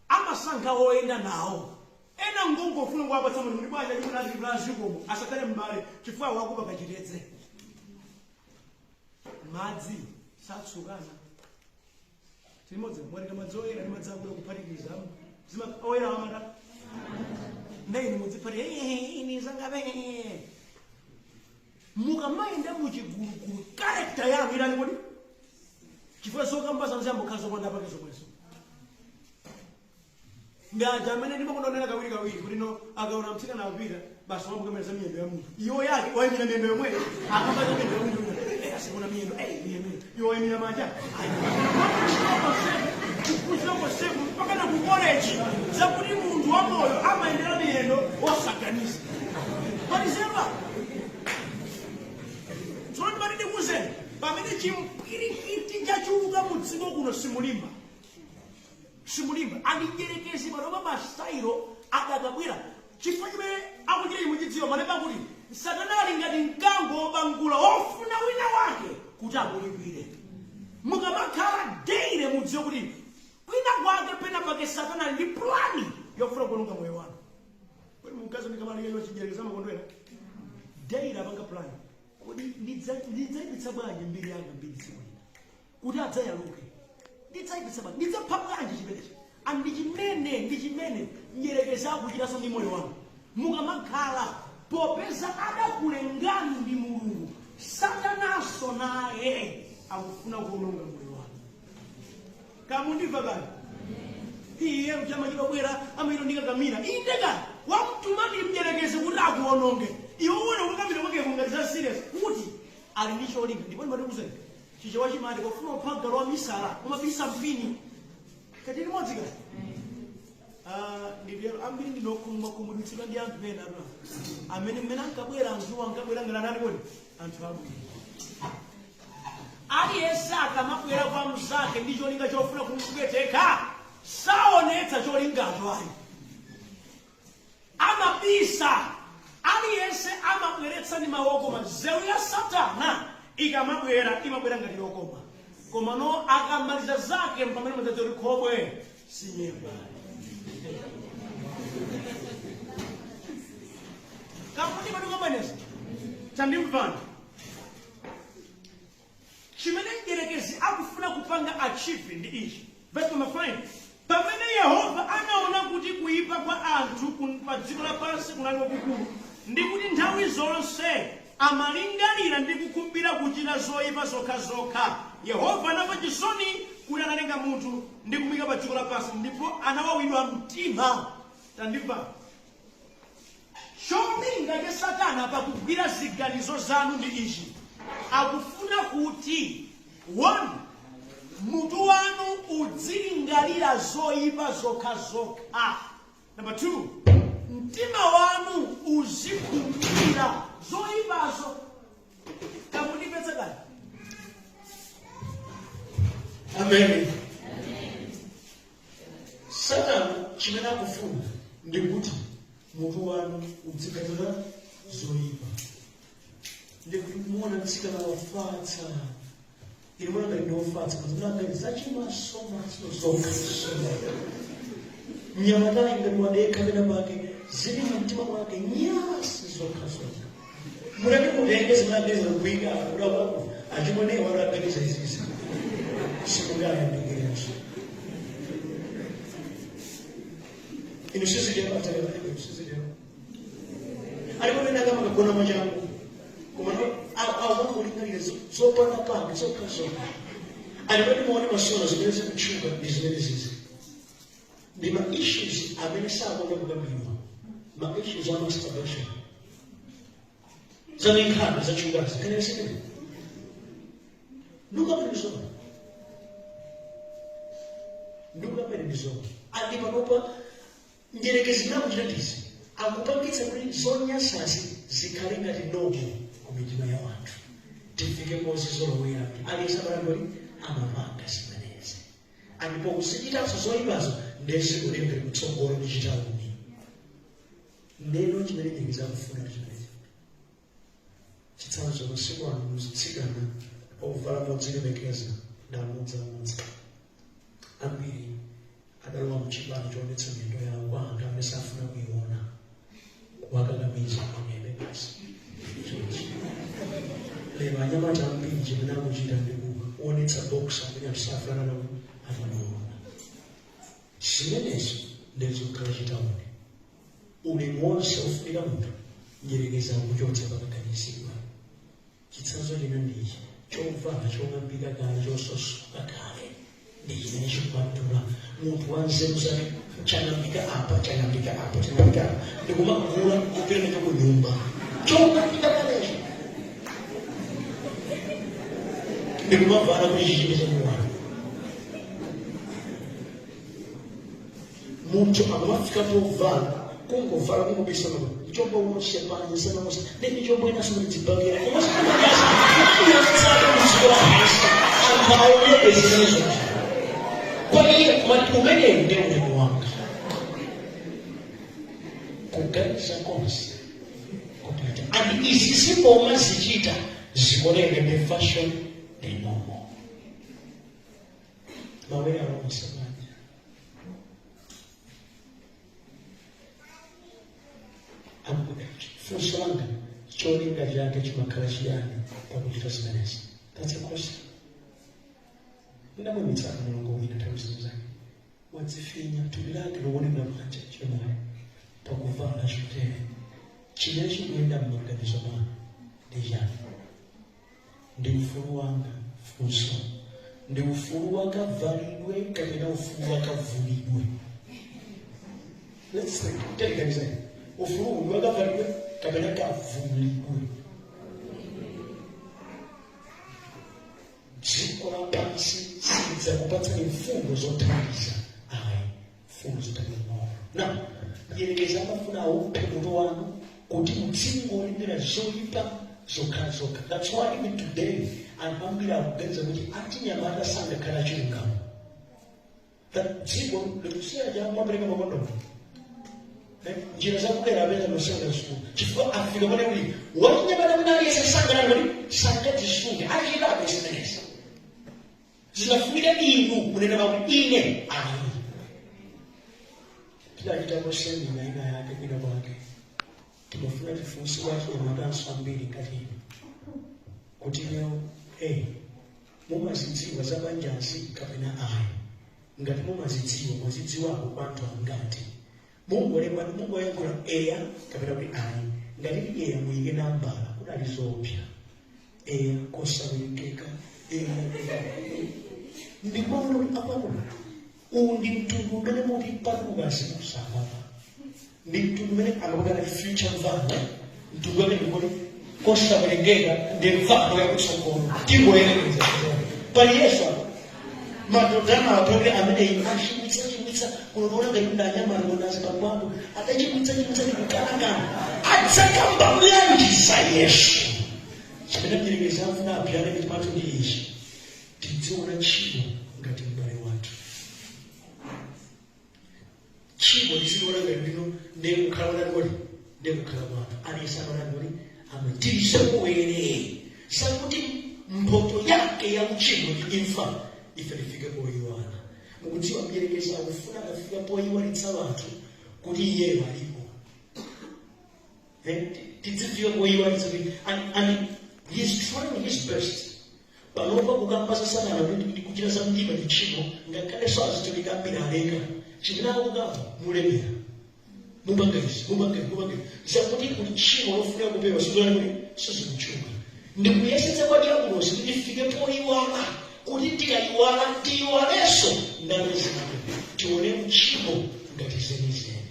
amasankha oyenda nawo. Ena ngongofuna kuwapatsa munthu, "Muli bwanji?" Achimuna azikomo, asakhale m'bale chifukwa wakupa kachitedze. Madzi satsukana tilimodzi. Mwatenga madzi oyera ndi madzi akuda kuphatikiza, zima oyera amata ndeni mudziphati ini zangabe. Mukamayenda muchigulugulu, character yanu ilani kodi? Chifukwa zokamba zanu ziyambokhala zopanda pake zomwezo. Ndi aja amene ndimakondonera kawiri kawiri kuti no akaona mtsikana akupita, basi wambukamira za miyendo ya munthu. Iwo yake wayimira miyendo yomweyo, akamba za miyendo ya munthu. Asikuna miyendo, miyendo miyendo, iwo wayimira manja. Kuphunzira konseku mpaka kumene ku koleji zakuti munthu wamoyo amayendera miyendo osaganiza. Palizema tsono ndimati ndikuwuzeni, pamene chimpwirikiti chachuluka mu dziko kuno, simulimba, simulimba. Andijerekezi panopa masitayilo adakabwera. Chifukwa chimene akuchita chimuchidziwa, malemba kuti Satana ali ngati mkango wobangula wofuna wina wake kuti amulikwire. Mukamakhala daily, mudziwe kuti kwina kwake, pena pake, Satana ali ndi plan yofuna kuononga moyo wanu. Kodi mkazi ndikamalika chijerekeza makondwera daily apanga plan kodi ndidzayipitsa bwanji mbiri yanga, mbiri tsiku lina kuti adzayaluke? Ndidzayipitsa bwanji? Ndidzapha bwanji chimenechi? Andi chimene ndi chimene mdierekezi akuchitanso ndi moyo wanu mukamakhala. Popeza adakulengani ndi Mulungu, Satananso naye akufuna kuononga moyo wanu. Kamundimva kani? Iye mchamachita bwera amachita ndikakamira inde kani wamtuma ndi mdierekezi kuti akuononge iwe. Uwone kukakamira kwake kungati za serious kuti ali ndi cholinga. Ndipo ndimati Chichewa chimati pofuna kupha galu wa misala umabisa mpini. Kati limodzi kati. Nditero, ambiri ndinokhumudwitsidwa ndi anthu ena atu amene mmene ankabwera, anthuwo ankabwera ngati anani kodi anthu abwino. Aliyense akamabwera kwa mnzake ndi cholinga chofuna kumupweteka, saonetsa cholingacho ayi, amabisa. Aliyense amabweretsa ndi mawu okoma. Nzeru ya Satana ikamabwera, imabwera ngati yokoma, koma no akamaliza zake pamene mudzadziwa kuti khobwe sinyemba. Kakuti patikomaneza tandimvani, chimene mdierekezi akufuna kupanga achieve ndi ichi. Verse number 5: pamene Yehova anaona kuti kuyipa kwa anthu pa dziko lapansi kunali kwakukulu, ndi kuti nthawi zonse amalingalira ndi kukhumbira kuchita zoyipa zokhazokha, Yehova anamva chisoni kuti analenga munthu ndi kumuyika pa dziko lapansi, ndipo anawawidwa mtima. Tandimva, cholinga cha Satana pakugwira ziganizo zanu ndi ichi: akufuna kuti, one, mutu wanu udzilingalira zoyipa zokhazokha. Number two, mtima wanu uzikhumbira zoyipazo. Kamundipetsa kani? Amen. Satana chimene akufuna ndikuti mutu wanu udziganiza zoyipa, ndikuti muona mtsikana wafatsa, ine mona ngati ndiofatsa, mazimunagani zachimasomaso zokha. Mnyamatayi ngati wadekha pena pake, zili mumtima mwake nyasi zokha zokha. Mutati mutenge zimaganiza kuyika kudakwaku achimonewa adaganiza izizi, simungayambikirenso inu. Sizitero atalebalebe, sizitero. Alipo ena kama kagona mwachangu, koma awangolingalira zopanda pake zokha zokha. Alipati muone masola zimene zikutchuka ndi zimene zizi ndi ma issues amene sakonda kukambidwa, ma issues a masturbation, za minkhano zachukazi kana zimene ndukapatizona ndukapatizona. Andi panopa njerekezi nakuchita ndizi akupangitsa kuti zonyansazi zikhale ngati nobo ku mitima ya wanthu, tifike pozizolowera kuti aliyense amalangoli amapanga zimenezi, andipo kuzichitanso zoyipazo ndezikulembe kutsogolo ndi chitauni. Ndeno chimene nyerekezi akufuna ndi chimenechi. Chitsanzo, masiku ano muzitsikana ovala modzilemekeza ndi amodzamodzi ambiri adalowa mchipani choonetsa miyendo yawo kwa anthu amene safuna kuiona, kuwakakamiza onebe basi. Chonchi lero anyamata ambiri chimene akuchita ndi kuonetsa boxer amene anthu safuna nawo atanaona. Zimenezo ndizokhala chitauni. Ulemu wonse ofunika munthu njerekeza akuchotsa pakaganizidwa. Chitsanzo china ndichi chovala chong'ambika kale, chososoka kale, ndi chimene chikumadula munthu wa nzeru zake. Chang'ambika apa, chang'ambika apa, chang'ambika apa, ndikumagula kupita nacho ku nyumba chong'ambika kalecho, ndikumavala kuti chichite chamuwano. Munthu akumafika povala, kungovala, kungobisa mama mchombo wonse panja sana wonse ndi michombo inaso kuti dzibakera komanso kudziko lapansi anthu aonebe zimenezo. Kwa iye kumati umenewu ndi ulemu wanga. Kuganiza konse kupita and izi zipoma zichita zikuoneka ndi fashion, ndi normal. Mawere alonse panja Funso langa, cholinga chake chimakhala chiyani pakuchita zimenezi? That's a question. Ndinamwimitsana mulungu wina nthawi zino zake wadzifinya thupi lake loonekera panja chemwayi pakuvala chotere. Chimene chikuyenda m'maganizo mwanu ndi chani? Ndi ufulu wanga. Funso, ndi ufulu wakavalidwe kapena ufulu wakavulidwe? Let's think. Teliganizani, ufulu uyu wakavalidwe kapena kavulidwe? Dziko lapansi silidzakupatsani mfundo zothandiza ayi, mfundo zothandiza moyo na yerekeza amafuna auphe mutu wanu kuti mudzingolingira zoyipa zokha zokha. That's why even today anthu ambiri akuganiza kuti achinyamata sangakhala achilungamo. That dziko likusiya cha mapereka makondomu, njira zakudera apeza nosewera sukulu chifukwa afika pone kuti wachinyamata mwina aliyense sanganani kuti sangadzisunge achitabe zimenezi. Zinafunika inu kunena pakuti ine ayi. Tidachitako seminar ina yake kwina kwake, timafuna tifunse kwa achinyamatanso ambiri ngati inu kuti lero mumazidziwa za banjazi kapena ayi? Ngati mumazidziwa, mwazidziwako kwa anthu angati? Mungolemba, mungoyankhula eya kapena kuti ayi. Ngati ndi eya, muyike nambala. Kudali zoopsa, eya kosawerengeka, eya ndikuona kuti apapo uwu ndi mtundu umene muti patuka zimusapapa, ndi mtundu umene akapakana future mvano, mtundu umene ndikuti kosawerengeka ndi mvano yakutsogolo. Tingoyerekeza pali Yesu apa, madodana apake amene achimwitsa chimwitsa kunoona ngati ndanyamala konazi pamwambo atachimwitsa chimwitsa ndi kukalakala adzakamba bwanji za Yesu? Chimene mdierekezi afuna apyale mitima ndi ichi: tidziona tchimo ngati m'bale wathu. Tchimo tiziliona ngati lino ndiye kukhala kwatani kodi, ndiye kukhala kwathu. Aliyense amanani kodi amatisemuwere sakuti mphoto yake ya uchimo ndi imfa. Ife tifike poyiwala. Mukudziwa, mdierekezi akufuna akafika poyiwalitsa anthu kuti iyeyo alipo. Tidzifika poyiwalitsa kuti and he's trying his best panopa kukamba za Satana kuti kuchita za mdima ndi tchimo. Ngakhalenso azitumiki ambiri aleka. Chimene akukamba, mulemera, mupanga izi, mupanga izi, mupanga izi, zakuti kuti tchimo lofunika kupewa sizolani kuti sizikutchuka. Ndikuyesetsa kwa diabulosi kuti tifike poyiwala, kuti tikayiwala tiyiwalenso ndale zake, tione mtchimo ngati zenizeni,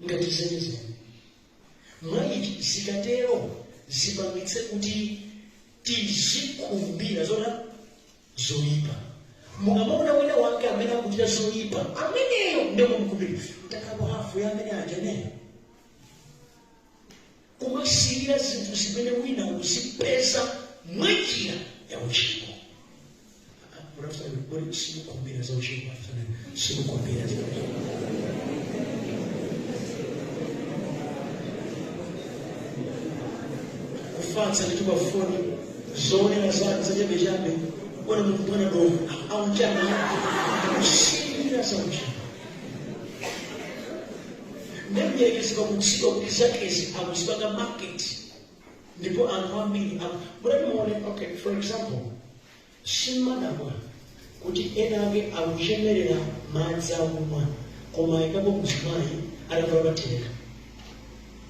ngati zenizeni. Mwa ichi zikatero zipangitse kuti tizikhumbira zona zoyipa. Mukamaona wina wake amene akuchita zoyipa, ameneyo ndiye mumkhumbira mtakhapo hafu ya amene ajaneyo, kumasirira zinthu zimene wina akuzipeza mwanjira ya uchimo. Simukhumbira za uchimo, simukhumbira za uchimo. Kufatsa ndi pafoni zoonera zake zachabechabe, ona munthu mwana dovu aunjani, kusirira za uchimo. Nemyerekezi pakudziwa kuti zakezi akuzipanga market ndipo anthu ambiri mutati muone. Okay, for example, simmadabwa kuti ena ake akuchemerera madzi akumwa koma ayikapo mzimayi atavala matheka.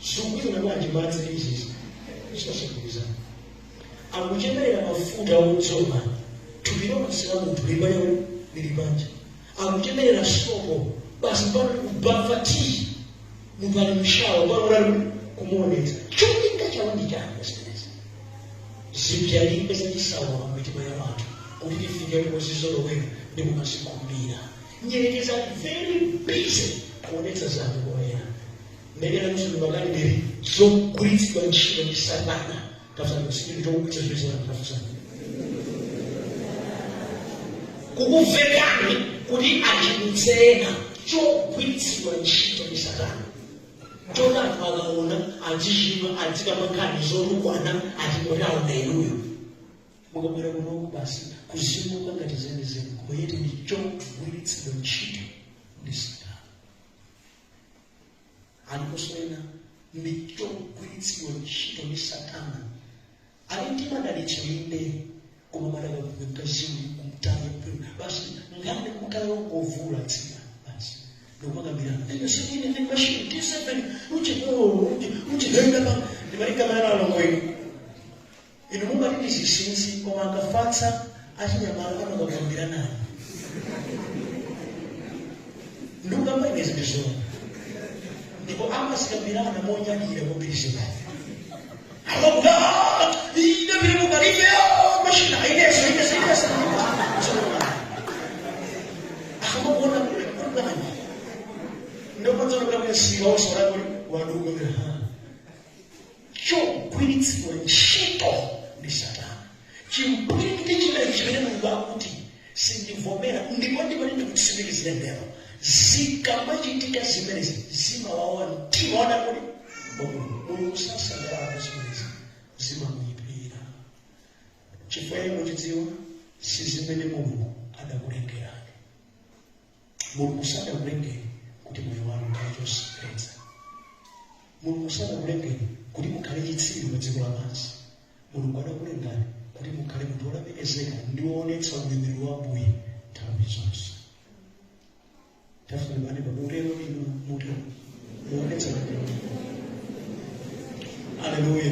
Zikugwirizana bwanji madzi ndi izizi? Zosagwirizana. Akuchemerera mafuta odzola, thupi lonse la munthu lili lili panja. Akuchemerera sopo, basi pano kubafa tii, munthu ali mshawa pano ulali kumuonetsa. Cholinga chawo ndi chani zimenezi? Zibyalike zachisawawa m'mitima ya anthu kuti tifike pozizolowera. Ndikumazikhumbira nyerekeza very busy kuonetsa zanu koyera ndekera msulumakalibiri zogwiritsidwa ntchito ndi Satana. Tafusani sikili chokugwiritsa ntchito Satana. Tafusani kukuvekani kuti achimwitse ena, chogwiritsidwa ntchito ndi Satana, choti anthu akaona azichimwa, azikamankhani zotukwana, atimotaona inuyo mukabwera kunoku basi kuzimuka ngati zenizeni, koma yet ndi chogwiritsidwa ntchito ndi Satana. Aliponso ena ndi chogwiritsidwa ntchito ndi Satana, ali ndi madalitso inde, koma madakakukazimu kumtaya basi ngani kukhala yongovula tsika basi ndikumakambirana ine ndi machine T7 uche uche uche genda pa ndimalikamana alongo ino. Inu mungati ndi zinsinsi, koma akafatsa achinyamala amakakambirana ndikukamba inezi ndizona, ndipo amazikambirana monyadira kwambiri. Amakuti ine vili mukalife machina ineso ineso ineso akamakuona kulibani ndopadzana osora kuti waduka chogwiritsidwa ntchito ndi Satana, chimpwirikiti chimene chimene Mulungu akuti sindivomera. Ndipo ndimati ndikutsimikizire lero, zikamachitika zimenezi zimawawa mtima wadakuli Mulungu. Mulungu sasangalala zimenezi, zimamuyipira, chifukwa iye muchidziwa si zimene Mulungu adakulengerani. Mulungu sadakulengeni kuti moyo wanu ukhale chosekeretsa. Mulungu sadakulengeni kuti mukhale chitsiru pa dziko lapansi. Mulungu adakulengani kuti mukhale munthu wolemekezeka ndi woonetsa ulemerero wa Ambuye nthawi zonse. Tafuna pane pamutero inu mutero muonetsa ulemerero. Aleluya!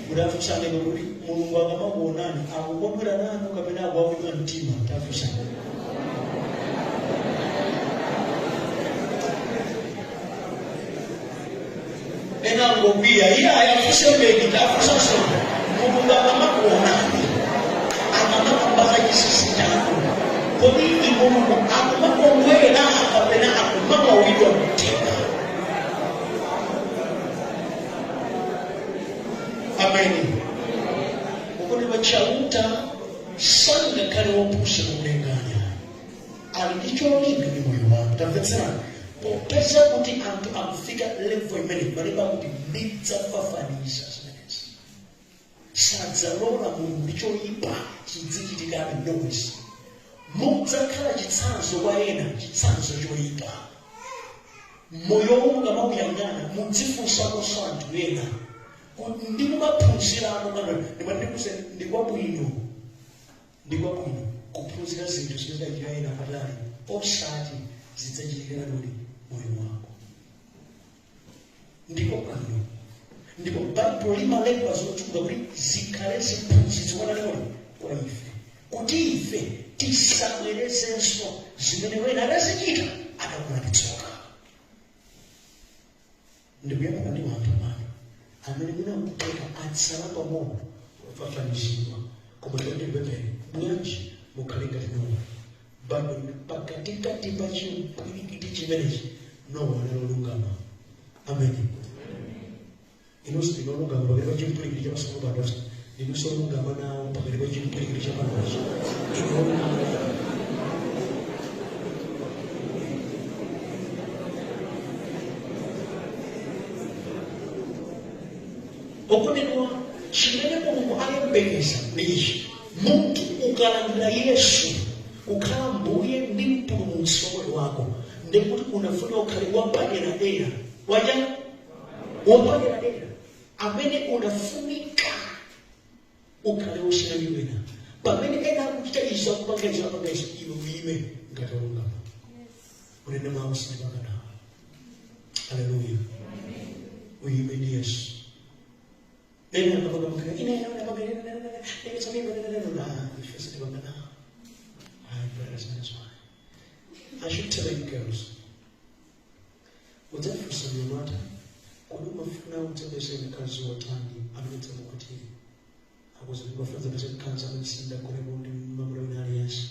Mudafunsane kuti Mulungu akamakuonani akukondwera nanu kapena akuwawidwa mtima? Tafunsane. Ena ngokwiya iye ayafuse mbeki. Tafusanso, Mulungu akamakuonani, akamakambaka chisisi chanu, kodi Mulungu akumakondwera kapena akumawawidwa mtima? Ameni. Ukondedwa, Chauta sangakhale wopusa kumulenganya, ali ndi cholinga ndi moyo wanu. Tamvetserani, popeza kuti anthu akufika level imene malemba akuti ndidzafafaniza zimenezi, sadzalola Mulungu ndi choyipa chidzichitikabe. Notice, mudzakhala chitsanzo kwa ena, chitsanzo choyipa. Moyo mukamawuyang'ana mudzifunsakonso anthu ena ndi mumaphunziramo. Ndimati ndikwabwino, ndikwabwino kuphunzira zinthu zimene zidachitika ena patali, osati zidzachitikira nodi moyo wako. Ndiko bwino, ndipo Baibulo limalemba zochuluka kuti zikhale ziphunzitso kwananoni kwa ife, kuti ife tisabwerezenso zimene wena adazichita adakula ndi tsoka. Ndikuyang'ana ndi anthu pano amene munakuteka atsala pang'ono kufafanizidwa, koma ndipemphere bwanji mukhale ngati Nowa. Baibulo pakatikati pa chimpwirikiti chimenechi Nowa analolungama. Ameni. Inonso ndinolungama pakati pa chimpwirikiti cha masoko pano, ndinonso olungama nawo pakati pa chimpwirikiti cha panochi, inolungama nawo. Okondedwa, chimene Mulungu ayembekeza ndi ichi: munthu ukalandira Yesu kukhala Mbuye ndi Mpulumutsi wa moyo wako, ndikuti unafuna ukhale wapaderadera, waja wapaderadera amene unafunika ukhale wosiyana ndi wena. Pamene ena akuchita izo, akupanga izo, apanga izo, iwe uyime ngati olungama, unene mawu sindipanga nawo. Haleluya! Uyime ndi Yesu. Ena akapanga makhala ine ine ine ine ine ife sindipanga nawo. Ayi, brothers and sisters, I should tell you girls, udzafunsa mnyamata, kodi umafuna udzapeze mkazi wotani amene udzamukwatire? Akuti ndimafuna udzapeze mkazi amene sindagonepo ndi mamuna wina aliyense.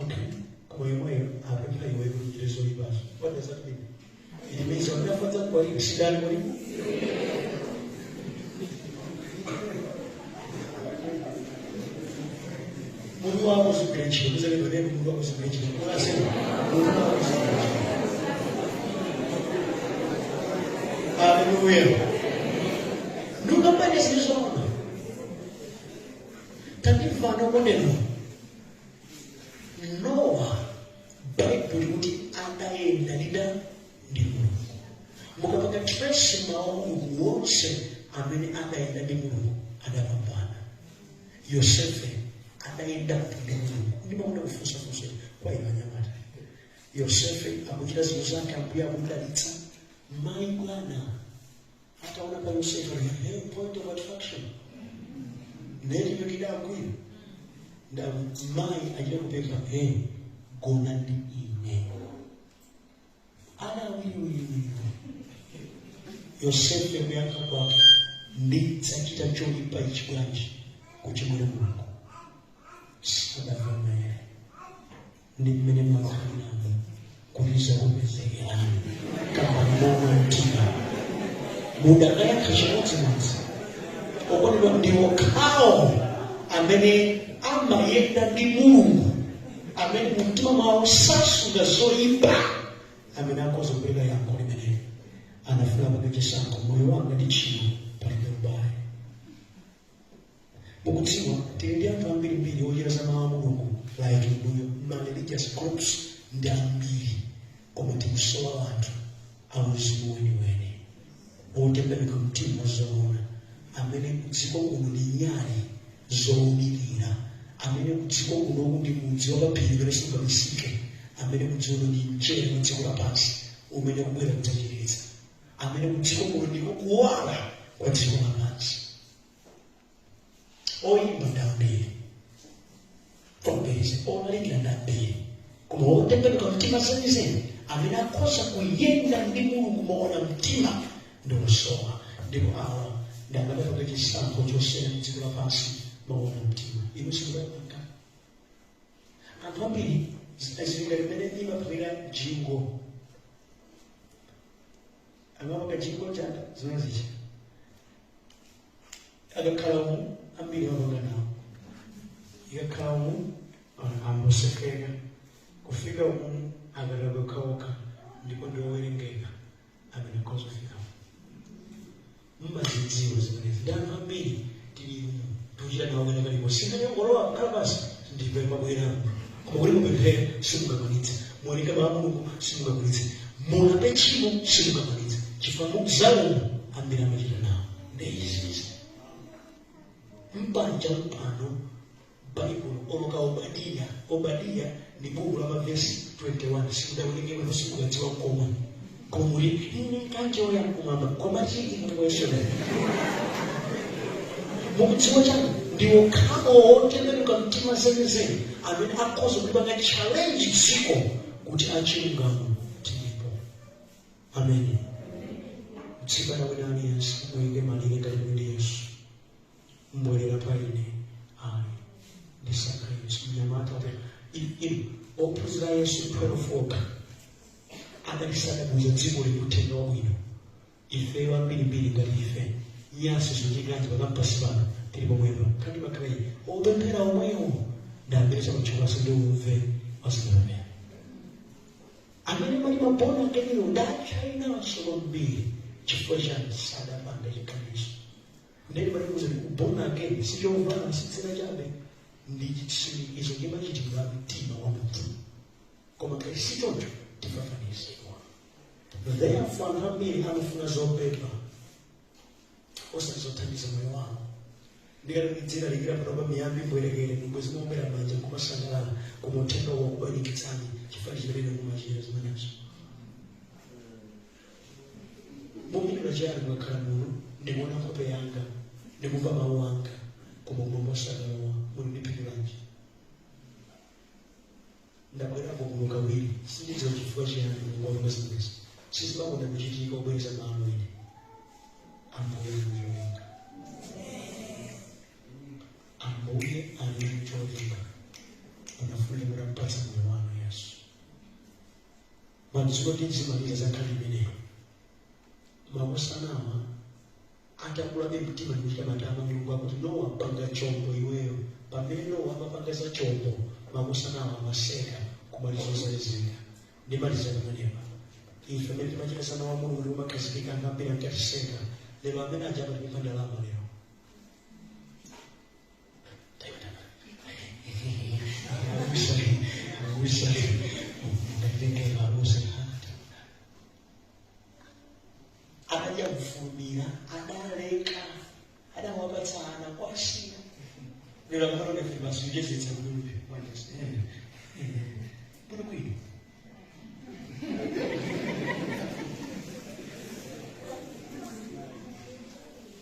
Okay, koma yomweyo apempha iwe kuti uchite zoyipazo. What does that mean? It means amene afadza kukwatira sidani kodi? Mutu wako uzigwira ntchito, muzalipateni mutu wako uzigwira ntchito. Unasema mutu wako uzigwira ntchito. Haleluya. Ndikambane zilizoona. Tandimvana koneno. Nowa, Baibulo kuti adayenda lida ndi Mulungu. Mukapanga trace mawu a Mulungu wonse amene adayenda ndi Mulungu adapambana. Yosefe adayenda ndi Mulungu. Ndimakonda kufunsafunsa kwa inu anyamata. Yosefe akuchita zinthu zake, Ambuye akumudalitsa. Mayi bwana ataona pa Yosefe, hey, point of attraction. Neti yokidagwira nda mayi achita kupempha, hey, gona ndi ine. Ana awiriwiriwiri. Yosefe kuyankha kwake, ndidzachita choyipa ichi bwanji kuchimwira Mulungu? Sadavomere. Ndi mmene mmakhaliramo kuti zakupezekerani kamba momwe mtima mudakayankha chimodzimodzi. Okondedwa, ndi okhawo amene amayenda ndi Mulungu, amene mumtima mwawo sasunga zoyipa, amene akhoza kupereka yankho limeneli. Anafuna pange chisankho, moyo wanga ndi tchimo palibe ubale. Mukudziwa tili ndi anthu ambirimbiri ochita za mawu a Mulungu like inuyo, ma religious groups ndi ambiri, koma tikusowa anthu auzimu weniweni otembenuka mtima zoona, amene kudziko kuno ndi nyali zowunikira, amene kudziko kunoku ndi mudzi wapaphiri umene sungabisike, amene kudziko kuno ndi mchere wa dziko lapansi umene kubwera kudzachiritsa, amene kudziko kuno ndiko kuwala kwa dziko lapansi. Oyimba ndi ambiri kwambiri, olalikira ndi ambiri, koma otembenuka mtima zenizeni amene akhoza kuyenda ndi Mulungu moona mtima ndi osowa. Ndipo awa ndi amene apanga chisankho chosiyana ndi dziko lapansi moona mtima. Inu simudapanga. Anthu ambiri zili limene imaphikira jingo, amapanga jingo chaka zimene zicha akakhala umu, ambiri amapanga nawo. Ikakhala umu ambosekeka, kufika umu akataka okhaokha, ndipo ndiowerengeka amene akhoza kufika. Mmazidziwa zimenezi. Ndi anthu ambiri tili umu tikuchita nawo kena kaliko singanyongolowa kukhala pasi ndipe mabweramo, koma kuti mupemphere simungakwanitse, muwerenge mawu a Mulungu simungakwanitse, mulape tchimo simungakwanitse, chifukwa zaumu ambiri amachita nawo ndi izizi. Mpanja mpano Baibulo oloka Obadiya. Obadiya ndi buku la mavesi 21, simudawerenge bwino, simukadziwa komwe koma muli ine mkanjo ya kumwamba koma chii mukuwesera. Mukudziwa chani? Ndi okhawo otembenuka mtima zenizeni amene akhoza kulipanga challenge dziko kuti achilungamo tilipo. Amene mtsikana wina aliyense muyike malire ngati muli Yesu mbwerera pa ine, ayi, ndisankha Yesu. Mnyamata inu ophunzira Yesu 12 okha adalisadabuza dziko likuthenga wabwino. Ifeyo ambirimbiri ngati ife nyasi zochikanji pakampasi pano tili pomwepa kandi makhala iyi opemphera omwewo ndi amene samatchukanso ndi umve wazimapemphera amene mali ma born again wo ndachayinanso kwambiri. Chifukwa chani? Sadapanga chiganizo. Ndeni malikuza ndi born again sichovala, sitsira chabe, ndi chitsimikizo chimachitidwa mtima wa munthu. Koma ngati sichoncho tifafanizidwa. Therefore anthu ambiri amafuna zopepa osati zothandiza moyo wawo. Ndikati likira panopa miyambi mbwerekere mbwezi muombera manja nkumasangalala, koma uthenga wakubanikitsani chifukwa chimene mumachita zimenezo. Mupindula chiyani mukakhala muno ndikuona nkhope yanga, ndikumva mawu anga, koma kumwamba osakalowa? Muli ndi phindulanji? Ndabwerapo kuno kawiri, sindidziwa chifukwa chiyani Mulungu wapanga zimenezi. Sizimakonda kuchitika kubwereza malo ine. Ambuye ali cholinga, Ambuye ali cholinga. Anafunika mutampatsa moyo. Ndikauzidwa kuti zimaliza za nkhani imeneyo. Makosanawa atakulabe mtima ndikuchita matama, Mulungu akuti, "Nowa, panga chombo iweyo." Pamene Nowa amapanga za chombo, makosanawa amaseka kumaliza osalezeka. Ndimaliza pamenepa. Ife amene timachita za mawu a Mulungu ndikumakhazikika, anthu ambiri ankatiseka. Lero amene aja amatipempha ndalama lero. Abusa, abusa, ndatengera abusa. Adadya mfumira, adaleka, adawapatsa ana kwasiya. Lero akamatonefe basi uchezetsa kulupi bwino bwino.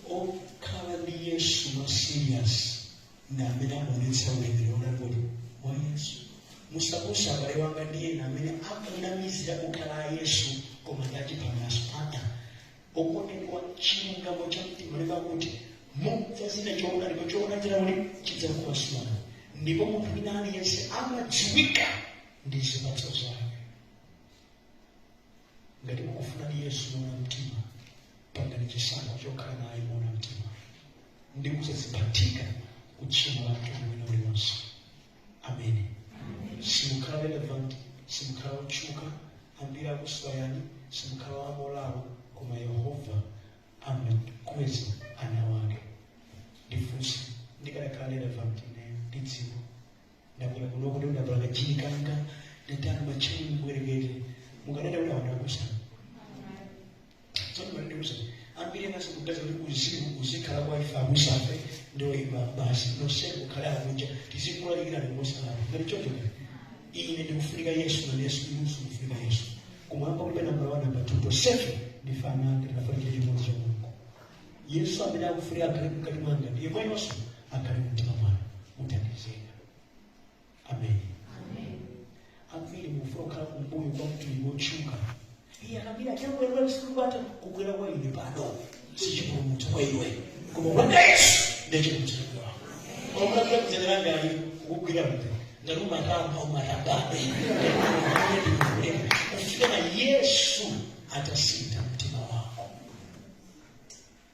Okhala ndi Yesu mwa serious ndi amene amaonetsa ulemerero kuti wa Yesu. Musapusa, abale wanga, ndi ena amene akunamizira kukhala a Yesu koma ndi achiphamaso ata. Okondedwa, chilungamo cha mtima leva kuti mudzazina choona, ndipo choona chinakuti chidzakumasulani. Ndipo munthu wina aliyense amadziwika ndi zipatso zake. Ngati mukufunadi Yesu moona mtima, pangani chisankho chokhala naye moona mtima ndi kusadziphatika kutchimo la mtundu wina uliwonse. Amene simukhala relevant, simukhala otchuka, ambiri akuswayani, simukhala wamolawo, koma Yehova amakweza ana wake. Ndifunse, ndikadakhala relevant ine ndi dziko, ndabwera kunoko ndi ndavala kajini kanga, ndatani macheni mbwerekete, mukanena kuti awanda akusana? Tsono ndikuza ambiri anasokugaza kuti uzimu uzikhala kwa ife abusafe ndoyimba basi, nonsenu kukhale akunja, tizikulalikirani mosalala. Ngati choncho ine ndikufunika Yesu na Yesu, inunso mukufunika Yesu. Kumwamba kulibe nambala 1, namba 2. Tonsefe ndife ana ake, tinafanikira chimodzi cha Mulungu. Yesu amene akufunika akhale mkati mwanga ndiye mwenonso akhale mumtima mwanu, muthandizeka. Amen. Ambiri mufuna kukhala kumbuyo kwa mtumiki wotchuka. Iye akambira achakwera sikulupata kukwera kwa ine pano sichipulumutso kwa iwe, koma kulanda Yesu ndiye chipulumutso chako. Omulabira kuzenerangali kukugwira mte ngati umatamba, umatambabe kufika na Yesu atasintha mtima wako.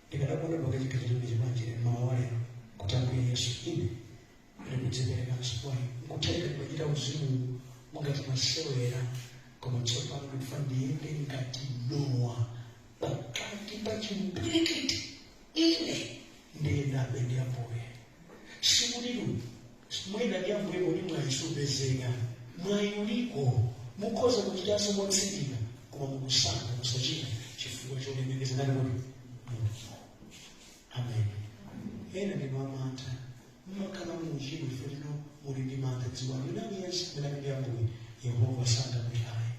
Ndikadakonda pakachikhalire chimanje mawa lero kuti, "Ambuye Yesu, ine ndikudziperekanso kwa inu. Nkutheka ndimachita uzimu mungati masewera, koma tsopano ndikufuna ndiyende ngati Nowa pakati pa chimpwirikiti. Ine ndiyendabe ndi Ambuye." Sikuti muyenda ndi Ambuye kodi mwayi supezeka. Mwayi uliko, mukhoza kuchitanso motsindika, koma mukusankha kusachita chifukwa cholemekeza ndani kuti Mulungu. Amen. Ena ndinu amantha, mmakhala muuchimo chifukwa chino muli ndi mantha. Dziwani, wina aliyense amene ali ndi Ambuye, Yehova sangamutaye.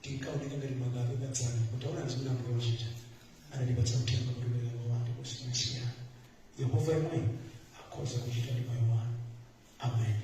Tinkaoneka ngati makape padzana, kutaona zimene Ambuye wachita. Anatipatsa uthenga kuti bwerera kwa wanthu kusiyanasiyana. Yehova yemweyo akhoza kuchita ndi moyo wanu. Amen.